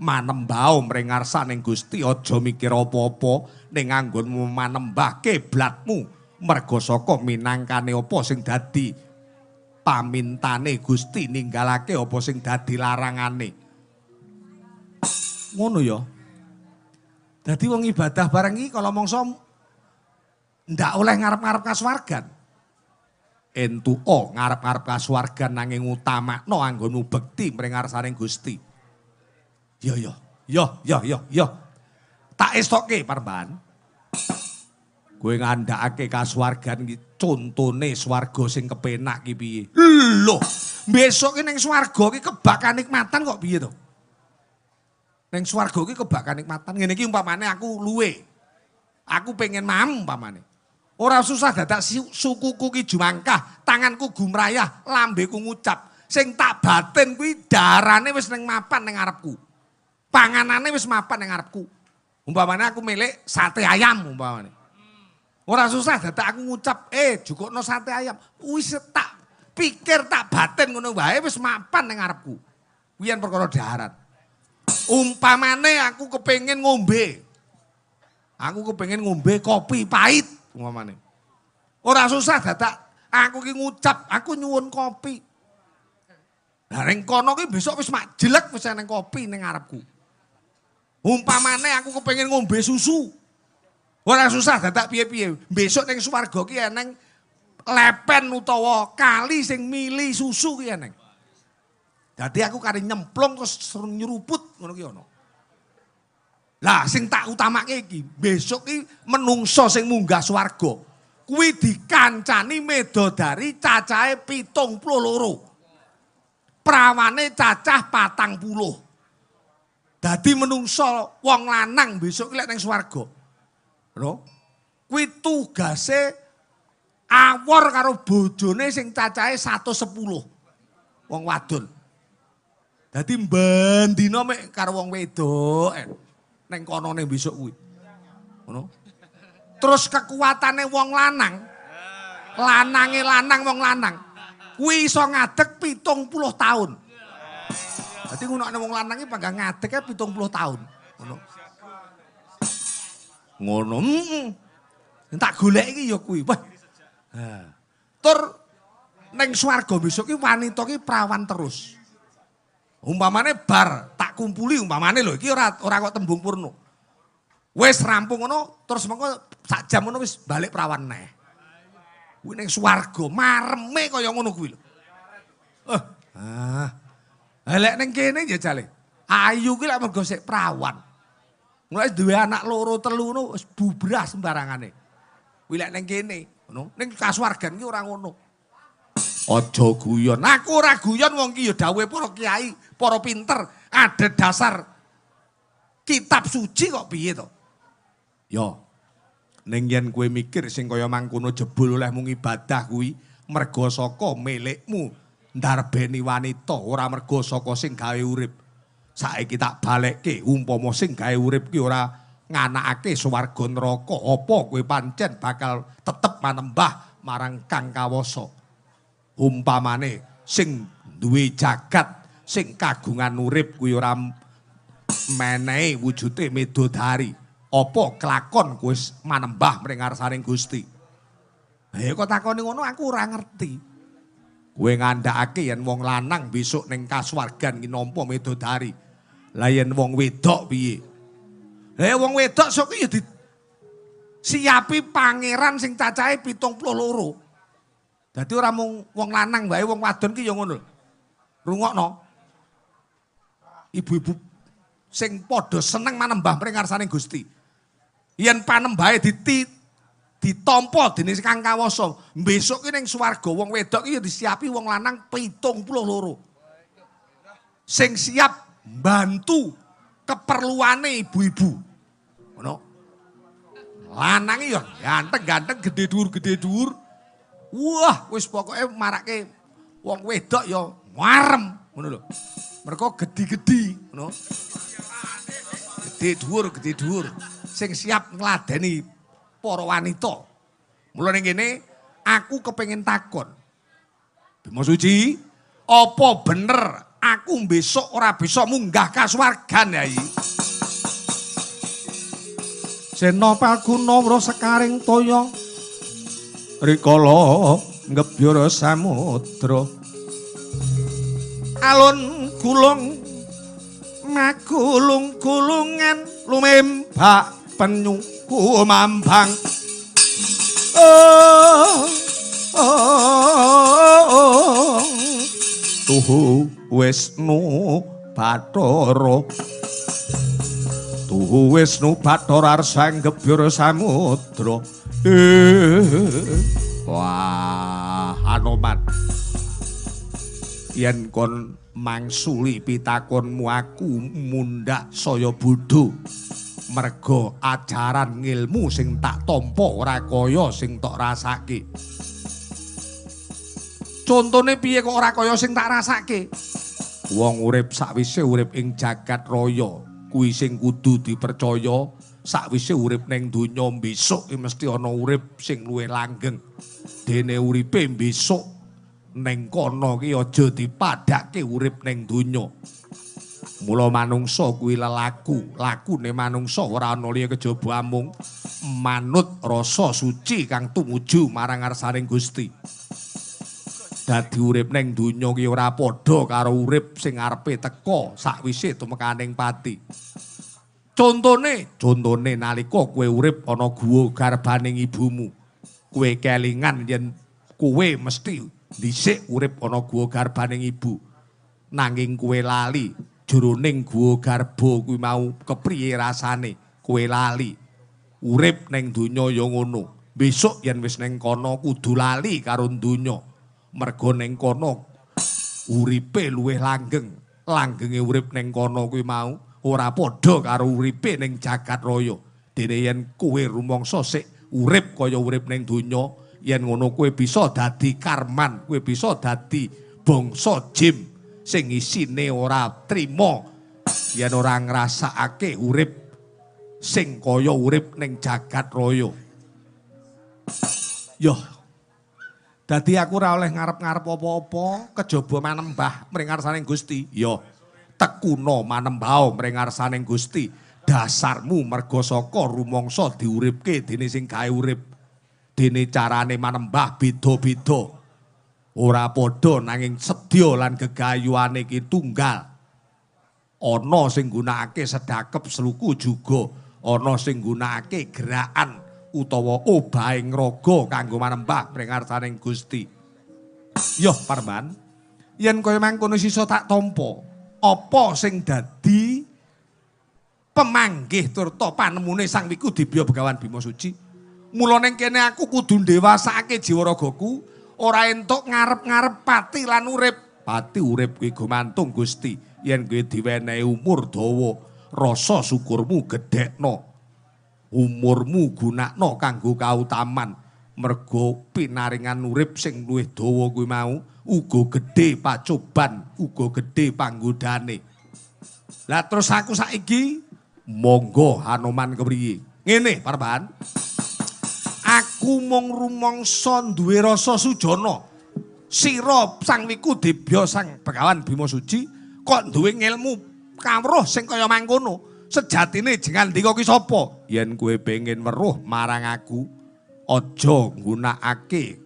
Manembah mring ngarsaning Gusti aja mikir apa-apa ning anggonmu manembah kiblatmu merga saka minangkane apa sing dadi pamintane Gusti ninggalake apa sing dadi larangane. Ngono ya. Dadi wong ibadah bareng iki kala mangsa ndak oleh ngarep-ngarep kasuwargan. Entuka ngarep-ngarep kasuwargan nanging utamakno anggonmu bekti mring ngarsaning Gusti. Yo yo yo yo yo yo. Tak estoke Panembahan. Kowe ngandhakake kasuwargan iki contone swarga sing kepenak ki piye? Lho, besok ki ning swarga ki kebak kanikmatan kok piye to? Ning swarga ki kebak kanikmatan. Ngene iki umpamane aku luwe. Aku pengen mam umpamane. Ora susah dadak sukuku ki jumangkah, tanganku gumrayah, lambeku ngucap. Sing tak batin kuwi darane wis ning mapan ning ngarepku. Panganane wis mapan ning ngarepku. Umpamane aku milik sate ayam umpamane. Ora susah dadak aku ngucap, jukukno sate ayam. Wis tak pikir tak batin ngono wae wis mapan ning ngarepku. Kuwi yen perkara daharan. Umpamane aku kepengin ngombe. Aku kepengin ngombe kopi pahit umpamane. Ora susah dadak aku ki ngucap, aku nyuwun kopi. Lah ning kono ki besok wis mak jelek wis eneng kopi ning ngarepku. Umpamane aku kepengin ngombe susu. Ora susah dadak piye-piye. Besok ning swarga ki eneng lepen utawa kali sing mili susu ki eneng. Dadi aku kari nyemplung terus nyeruput ngono ki ana. Lah sing tak utamake iki, besok ki menungso sing munggah swarga kuwi dikancani medodari cacahe 72. Prawane cacah 40. Dadi menungso wong lanang besok ki lek ning swarga. Lho, kuwi tugase awor karo bojone sing cacahe 110. Wong wadon. Dadi bendina mek karo wong wedok ning konone besok kuwi. Ngono. Terus kekuatane wong lanang, lanange lanang wong lanang, kuwi iso ngadeg 70 tahun. Dadi ngunokne wong lanang iki panggah ngadege 70 tahun. Ngono. Ngono. Tak golek iki ya kuwi. Wah. Ha. Tur ning swarga besok ki wanita ki prawan terus. Umpamane bar tak kumpuli umpamane lho iki ora kok tembung purno. Wis rampung ngono terus mengko sak jam ngono wis balik prawan neh. Kuwi ning swarga mareme kaya ngono kuwi lho. Ah. Lek ning kene ya jale. Ayu ki lek mergo sik prawan. Mulai duwe anak loro telu ngono wis bubrah sembarangane. Kuwi lek ning kene ngono, ning kasuwargan ki ora ngono. Aja guyon. Aku ora guyon wong ki ya dawuhe para kiai, para pinter, ada dasar kitab suci kok piye to? Yo. Ning yen kowe mikir sing kaya mangkono jebul olehmu ngibadah kuwi merga saka milikmu ndarbeni wanita, ora merga saka sing gawe urip. Saiki tak balekke umpama sing gawe urip ki ora nganakake swarga neraka, apa kowe pancen bakal tetep manembah marang Kang Kawasa? Umpamane sing duwe jagat, sing kagungan urip kuwi ora menehi wujude midodari. Apa kelakon kowe manembah mring ngarsaning Gusti? Ha kok takoni ngono aku ora ngerti. Kowe ngandhakake yen wong lanang besok ning kasuwargan ki nampa midodari. Lah yen wong wedok piye? Lah wong wedok sok ki ya disiapi pangeran sing cacahe 72. Dadi ora mung wong lanang wae, wong wadon ki ya ngono lho. Rungokno. Ibu-ibu sing padha seneng manembah mring ngarsaning Gusti. Yen panembahe ditampa dening Kang Kawasa, besok ki ning swarga wong wedok ki ya disiapi wong lanang 72. Sing siap bantu keperluane ibu-ibu. Ngono. Lanang ya ganteng-ganteng gede dhuwur-gede dhuwur. Wah, wis pokoke marake wong wedok ya marem ngono lho. Mergo gedhi-gedhi ngono. Gede dhuwur sing siap ngladeni para wanita. Mula ning kene aku kepengin takon. Bima Suci, apa bener aku besok ora bisa munggah kasuwargan yai? Sena Palguna wra sekaring toya rikala ngebyur samudra alun gulung magulung-gulungan lumembak penyu kumambang. Oh, oh, oh. Tuhu Wisnu Bathara, Tuhu Wisnu Bathara arsa ngebyur samudra. Wah, Anoman. Yen kon mangsuli pitakonmu aku mundhak saya bodho. Merga ajaran ngilmu sing tak tampa ora kaya sing tok rasake. Contone piye kok ora kaya sing tak rasake? Wong urip sakwise urip ing jagat raya kuwi sing kudu dipercaya. Sakwise urip ning donya besok mesti ana urip sing luwih langgeng. Dene uripe besok ning kono ki aja dipadhake urip ning donya. Mula manungsa kuwi lelaku, lakune manungsa ora ana liya kejaba amung manut rasa suci kang tumuju marang ngarsaning Gusti. Dadi urip ning donya ki ora padha karo urip sing arepe teka sakwise tumekaning pati. Contone, contone nalika kowe urip ana guwa garbaning ibumu. Kowe kelingan yen kowe mesti dhisik urip ana guwa garbaning ibu. Nanging kowe lali jroning guwa garba kuwi mau kepriye rasane, kowe lali. Urip ning donya ya ngono. Besok yen wis ning kono kudu lali karo donya. Mergo ning kono uripe luwih langgeng. Langgenge urip ning kono kuwi mau ora padha karo uripe ning jagat raya. Dene yen kowe rumangsa sik urip kaya urip ning donya, yen ngono kowe bisa dadi karman, kowe bisa dadi bangsa jim sing isine ora trima yen ora ngrasakake urip sing kaya urip ning jagat raya. Yoh. Dadi aku ora oleh ngarep-ngarep apa-apa kejaba manembah mring ngarsaning Gusti. Yo. Tekuna manembah mring ngarsaning Gusti. Dasarmu merga saka rumangsa diuripke dene sing gawe urip. Dene carane manembah beda-beda. Ora padha nanging sedya lan gegayuhane ki tunggal. Ana sing nggunakake sedakep sluku juga, ana sing nggunakake gerakan utawa obahing raga kanggo manembah mring ngarsaning Gusti. Yoh Parman, yen kaya mangkono sisa tak tampa, apa sing dadi pemanggih turta panemune Sang Wiku Dibya Begawan Bima Suci? Mula ning kene aku kudu ndewasake jiwa ragaku, ora entuk ngarep-ngarep pati lan urip. Pati urip kuwi gumantung Gusti, yen kowe diwenehi umur dawa, rasa syukurmu gedhekno. Umurmu gunakno kanggo kautaman, mergo pinaringan urip sing luwih dawa kuwi mau uga gedhe pacoban, uga gedhe panggodane. Lah terus aku saiki monggo Hanoman kepriye? Ngene Parman. Aku mung rumangsa duwe rasa sujana. Sira Sang Wiku Dibya Sang Begawan Bima Suci kok duwe ngelmu kawruh sing kaya mangkono. Sejatine jengandika ki sapa? Yen kowe pengen weruh marang aku, aja nggunakake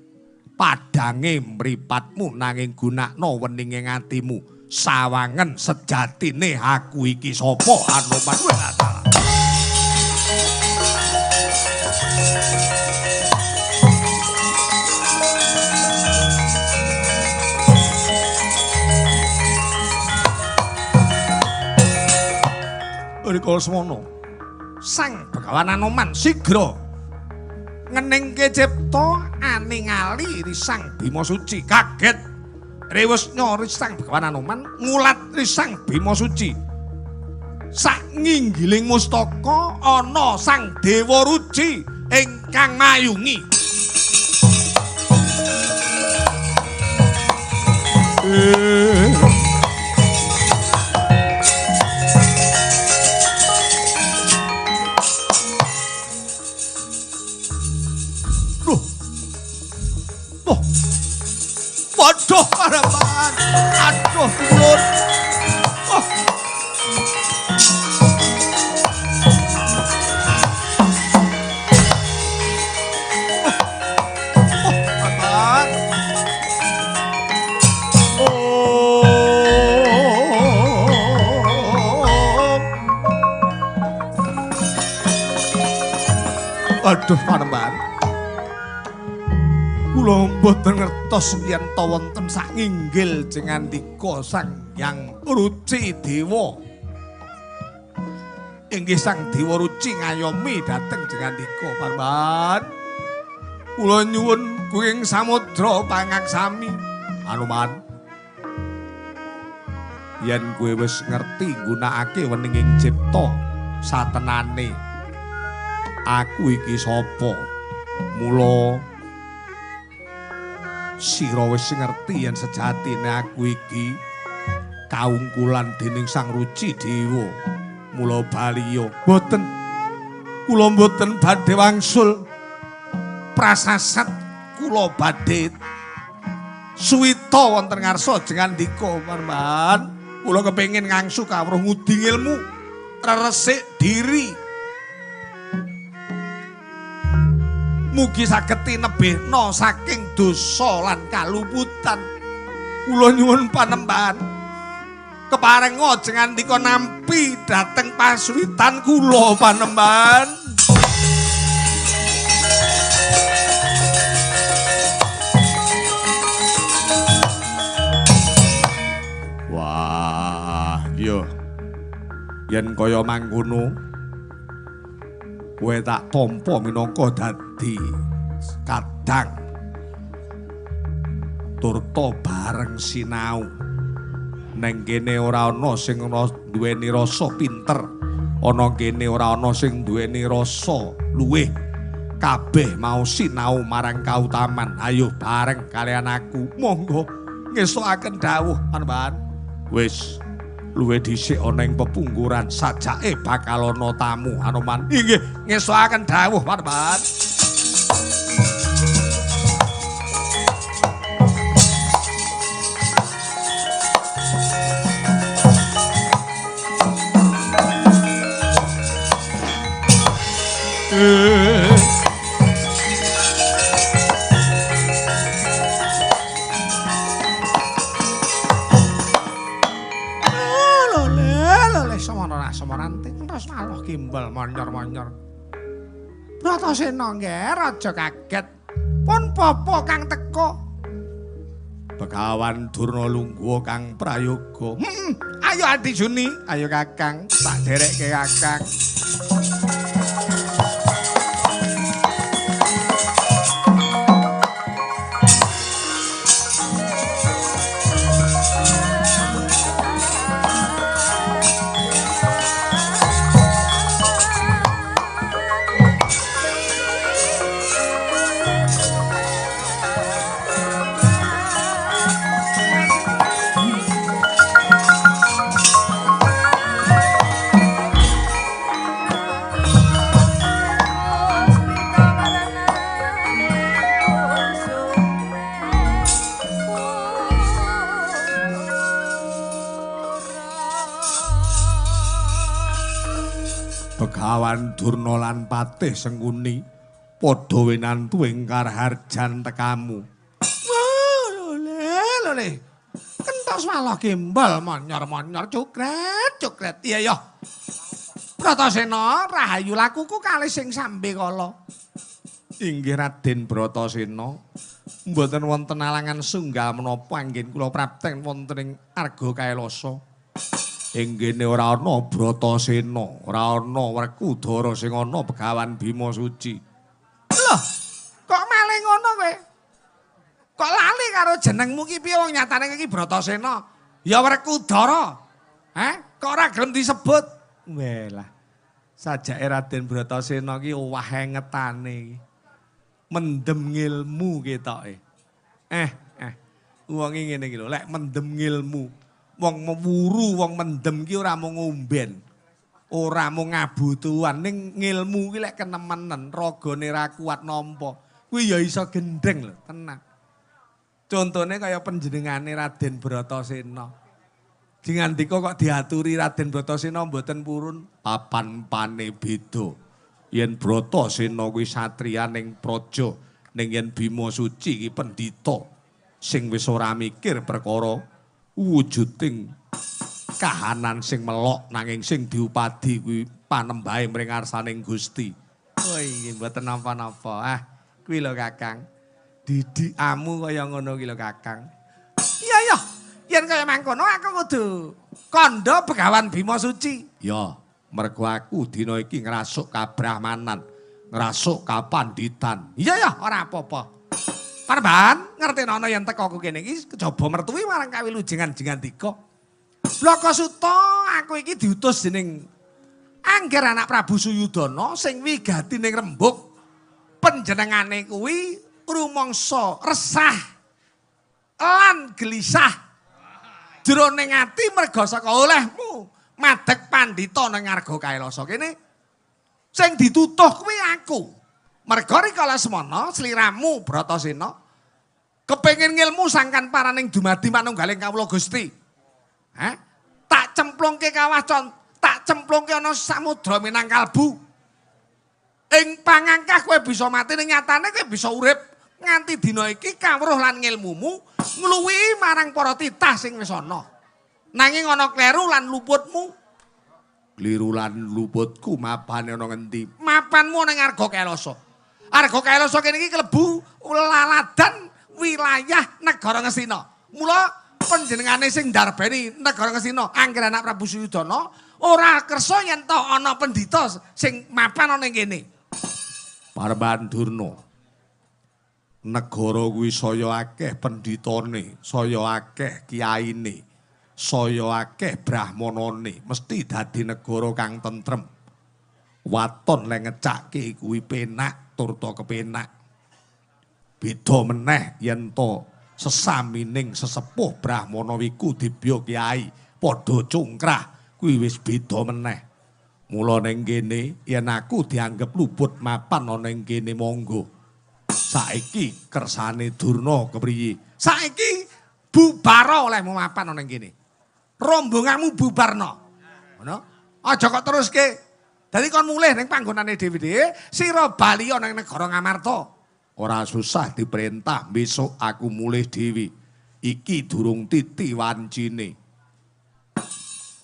padange mripatmu nanging gunakno weninge atimu. Sawangen sejatine aku iki sapa Hanoman? Wah. Rikala semono Sang Begawan Anoman sigra ngeningke cipta aningali Sang Bima Suci. Kaget rewes nyori Sang Begawan Anoman ngulat Sang Bima Suci. Sak nginggiling mustaka ana Sang Dewa Ruci ingkang mayungi. Waduh harapan, aduh turun. Oh. Oh, harapan. Oh. Aduh harapan. Kula mboten ngertos yen ta wonten sak nginggil jengandika Sang Hyang Ruci Dewa. Inggih Sang Dewa Ruci ngayomi dhateng jengandika Parman. Kula nyuwun kuing samudra pangaksami. Hanuman, yen kowe wis ngerti nggunakake weninging cipta satenane aku iki sapa? Mula Sira wis ngerti yen sejatine aku iki kaungkulan dening Sang Ruci Dewa. Mula baliya, mboten. Kula mboten badhe wangsul. Prasasat kula badhe suwita wonten ngarsa jengandika Panembahan. Kula kepengin ngangsu kawruh ngudi ilmu, reresik diri. Mugi saged tinebihna saking dosa lan kaluputan. Kula nyuwun Panembahan keparenga jengandika nampi dhateng pasuwitan kula Panembahan. Wah, iya. Yen kaya mangkono kowe tak tampa minangka dadi kadang turta bareng sinau. Neng kene ora ana sing duweni rasa pinter, ana kene ora ana sing duweni rasa luwih. Kabeh mau sinau marang kautaman. Ayo bareng kalian aku. Monggo ngestokaken dawuh Panembahan. Wis luwih dhisik ana ing pepungkuran sajake bakal ana tamu Anoman. Inggih, ngestokaken dawuh Panembahan. Gimbal monyor-monyor. Bratasena nggih aja kaget. Pun popo kang teka. Begawan Durna lungguh kang prayoga. Ayo Adi Juni, ayo Kakang, tak derekke Kakang. Begawan Durna lan Patih Sengkuni padha winantu ing karaharjan tekamu. Lho le. Kentos malah gembal monyor-monyor cukret cukret. Iya ya. Bratasena rahayu lakuku kalih sing sambe kala. Inggih Raden Bratasena, mboten wonten alangan sunggal menapa anggen kula prapten wonten ing Arga Kailasa. Ing kene ora ana Bratasena, ora ana Werkudara sing ana Begawan Bima Suci. Loh, kok malih ngono kowe? Kok lali karo jenengmu ki piye wong nyatane iki Bratasena? Ya Werkudara. Heh, kok ora gelem disebut? Welah. Sajake Raden Bratasena ki owah engetane iki. Mendem ngilmu ketoke. Wong ngene iki lho, lek mendem ngilmu. Wong mewuru, wong mendem ki ora mung ngomben, ora mung ngabutuhan, ning ngilmu ki lek kenemenen, ragane ra kuat nampa, kuwi ya iso gendeng lho, tenang. Contone kaya panjenengane Raden Bratasena. Jengandika kok diaturi Raden Bratasena mboten purun, papan-pane beda. Yen Bratasena kuwi satriya ning praja, ning yen Bima Suci ki pendhita sing wis ora mikir perkara wujuding kahanan sing melok nanging sing diupadi kuwi panembahe mring ngarsaning Gusti. Oh inggih mboten napa-napa. Ah, kuwi lho Kakang. Didikamu kaya ngono ki lho Kakang. Iya ya. Yen kaya mangkono aku kudu kandha Begawan Bima Suci. Ya, mergo aku dina iki ngrasuk kabrahmanan, ngrasuk kapanditan. Iya ya, ora apa-apa. Panembahan ngertenono yen teka aku kene iki kejaba mertuwi marang kawilujengan jengandika. Blaka Suta aku iki diutus dening Angger anak Prabu Suyudana sing wigati ning rembug. Panjenengane kuwi rumangsa resah lan gelisah jroning ati merga saka olehmu madeg pandhita nang Arga Kailasa kene. Sing ditutuh kuwi aku. Merga rikala semana sliramu Bratasena kepengin ngilmu sangkan paraning dumadi manunggaling kawula Gusti. Hah? Tak cemplungke kawah tak cemplungke ana samudra minang kalbu. Ing pangangkah kowe bisa mati ning nyatane kowe bisa urip nganti dina iki kawruh lan ngilmumu ngluwihi marang para titah sing wis ana. Nanging ana kleru lan luputmu. Kliru lan luputku mapane ana ngendi? Mapanmu ning Arga Kailasa. Arga Kailasa kene iki klebu laladan wilayah negara Ngastina. Mula panjenengane sing ndarbeni negara Ngastina anggere anak Prabu Suyudana ora kersa yen to ana pendhita sing mapan ana ing kene. Parman Durna. Negara kuwi saya akeh pendhitane, saya akeh kiyaine, saya akeh brahmanane, mesti dadi negara kang tentrem. Waton le ngecake kuwi penak turta kepenak. Beda meneh yen to sesamining sesepuh brahmana wiku dibya kiai padha cungkrah kuwi wis beda meneh. Mula ning kene yen aku dianggep luput mapan ana ing kene monggo. Saiki kersane Durna kepriye? Saiki bubara olehmu mapan ana ing kene. Rombonganmu bubarno. Ngono? Aja kok teruske. Dadi kon mulih ning panggonane dhewe-dhewe, sira bali ana ing negara Ngamarta. Ora susah diperintah, besok aku mulih dhewe. Iki durung titi wancine.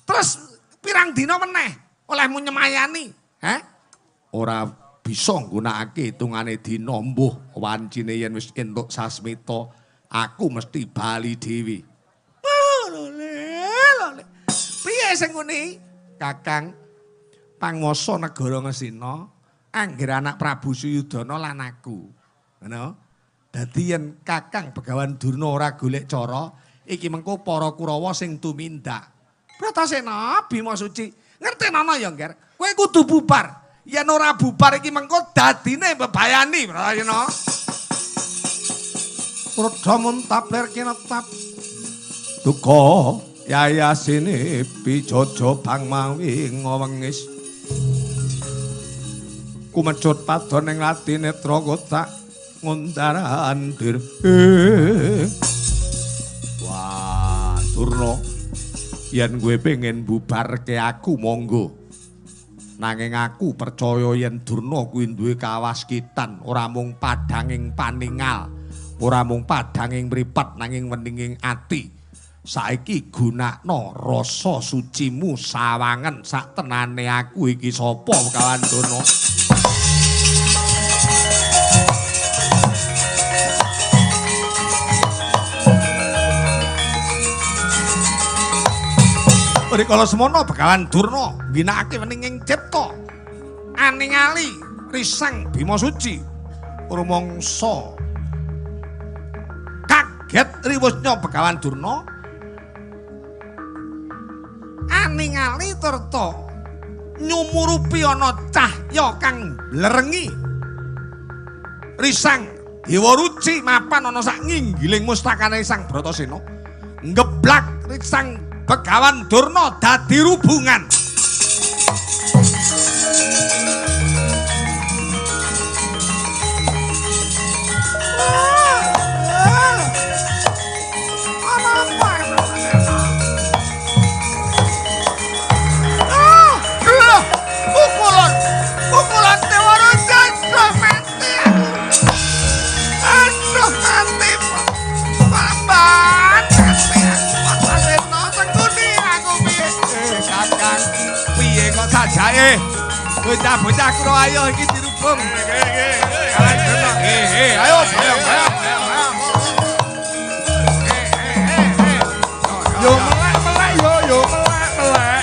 Terus pirang dina meneh olehmu nyemayani, heh? Ora bisa nggunakake hitungane dina mbuh wancine yen wis entuk sasmita, aku mesti bali dhewe. Lho le. Piye sing ngene? Kakang panguwasa negara Ngastina anggere anak Prabu Suyudana lan aku. Ngono. Dadi yen Kakang Begawan Durna ora golek cara, iki mengko para Kurawa sing tumindak. Bratasena Bima Suci, ngertenono ya, Ngger. Kowe kudu bubar. Yen ora bubar iki mengko dadine bebayani, Bratasena. Rada muntaplir kinetap. Duka yayasine pijojo bang mawi ngwengis. Kumecut padon ing lati netra kotak ngundarandir. Wah, Durna, yen kowe pengen bubarke aku monggo. Nanging aku percaya yen Durna kuwi duwe kawaskitan, ora mung padhanging paningal, ora mung padhanging mripat nanging weninging ati. Saiki gunakno rasa sucimu sawangen sak tenane aku iki sapa Begawan Durna. Rikala semono Begawan Durna ngginakake weninging cipta aningali risang Bima Suci rumangsa kaget riwusnya Begawan Durna aningali turta nyumurupi ana cahya kang blerengi risang Dewa Ruci mapan ana sak nginggiling mustakane Sang Bratasena nggeblak risang Begawan Durna dadi rubungan. Pukulan Dewa Ruci, aduh mati aku. Aduh mati. Pamban mati aku. Bratasena sengkuni aku piye? Kakang, piye kok sajae? Bocah-bocah kula ayo iki dirubung. Nggih, ayo ayo ayo. Yo melek-melek yo, yo melek-melek.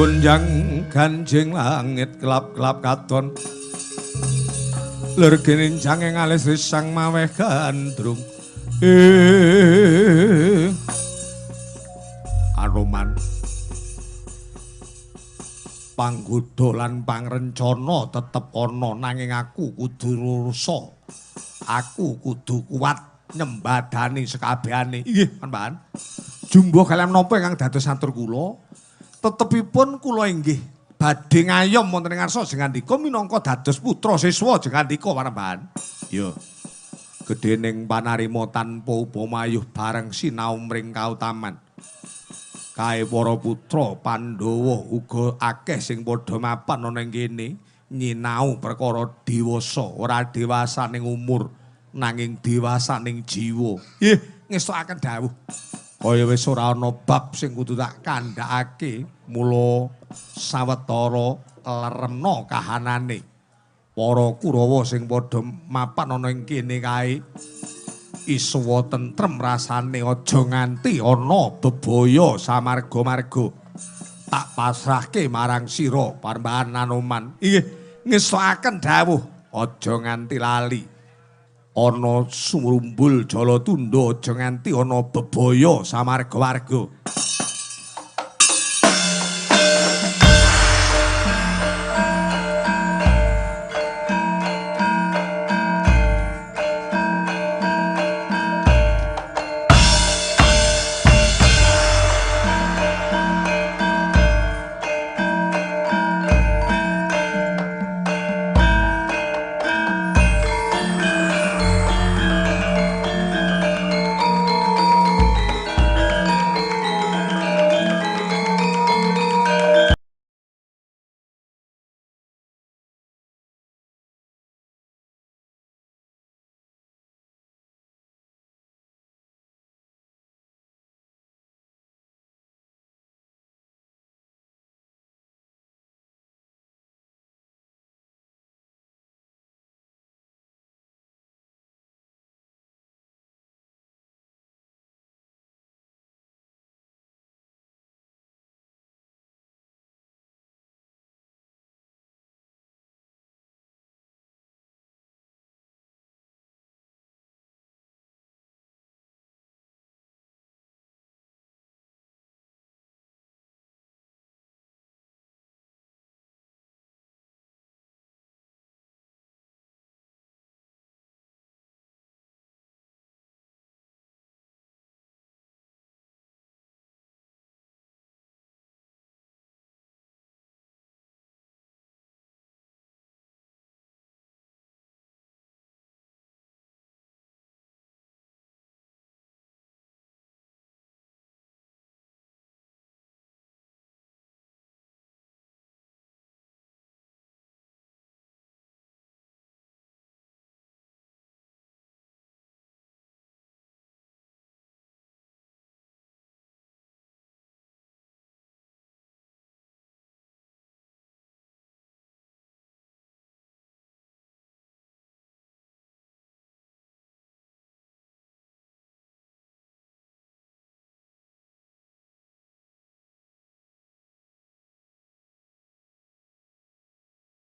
Gonjang Ganjing langit kelap-kelap katon. Lir gininjang ing alis risang maweh gandrung. Anoman, panggoda lan pangrencana tetep ana, nanging aku kudu rusa. Aku kudu kuat nyembadani sekabehane. Inggih, Panembahan. Jumbuh kaliyan menapa ingkang dados atur kula? Tetepipun kula inggih badhe ngayom wonten ing ngarsa Jengandika minangka dados putra siswa Jengandika, Panembahan. Ya. Gedhening panarima tanpa upamayuh bareng sinau mring kautaman. Kae para putra Pandhawa uga akeh sing padha mapan ana ing kene nyinau perkara dewasa, ora dewasaning umur nanging dewasaning jiwa. Nggih, ngestokaken dawuh. Kaya wis ora ana bab sing kudu tak kandhakake, mula sawetara leremna kahanane. Para Kurawa sing padha mapan ana ing kene kae isuwa tentrem rasane, aja nganti ana bebaya samarga-marga. Tak pasrahke marang sira, Panembahan Anoman. Inggih, ngestokaken dawuh, aja nganti lali. Ana sumrumbul Jalatunda, aja nganti ana bebaya samarga-warga.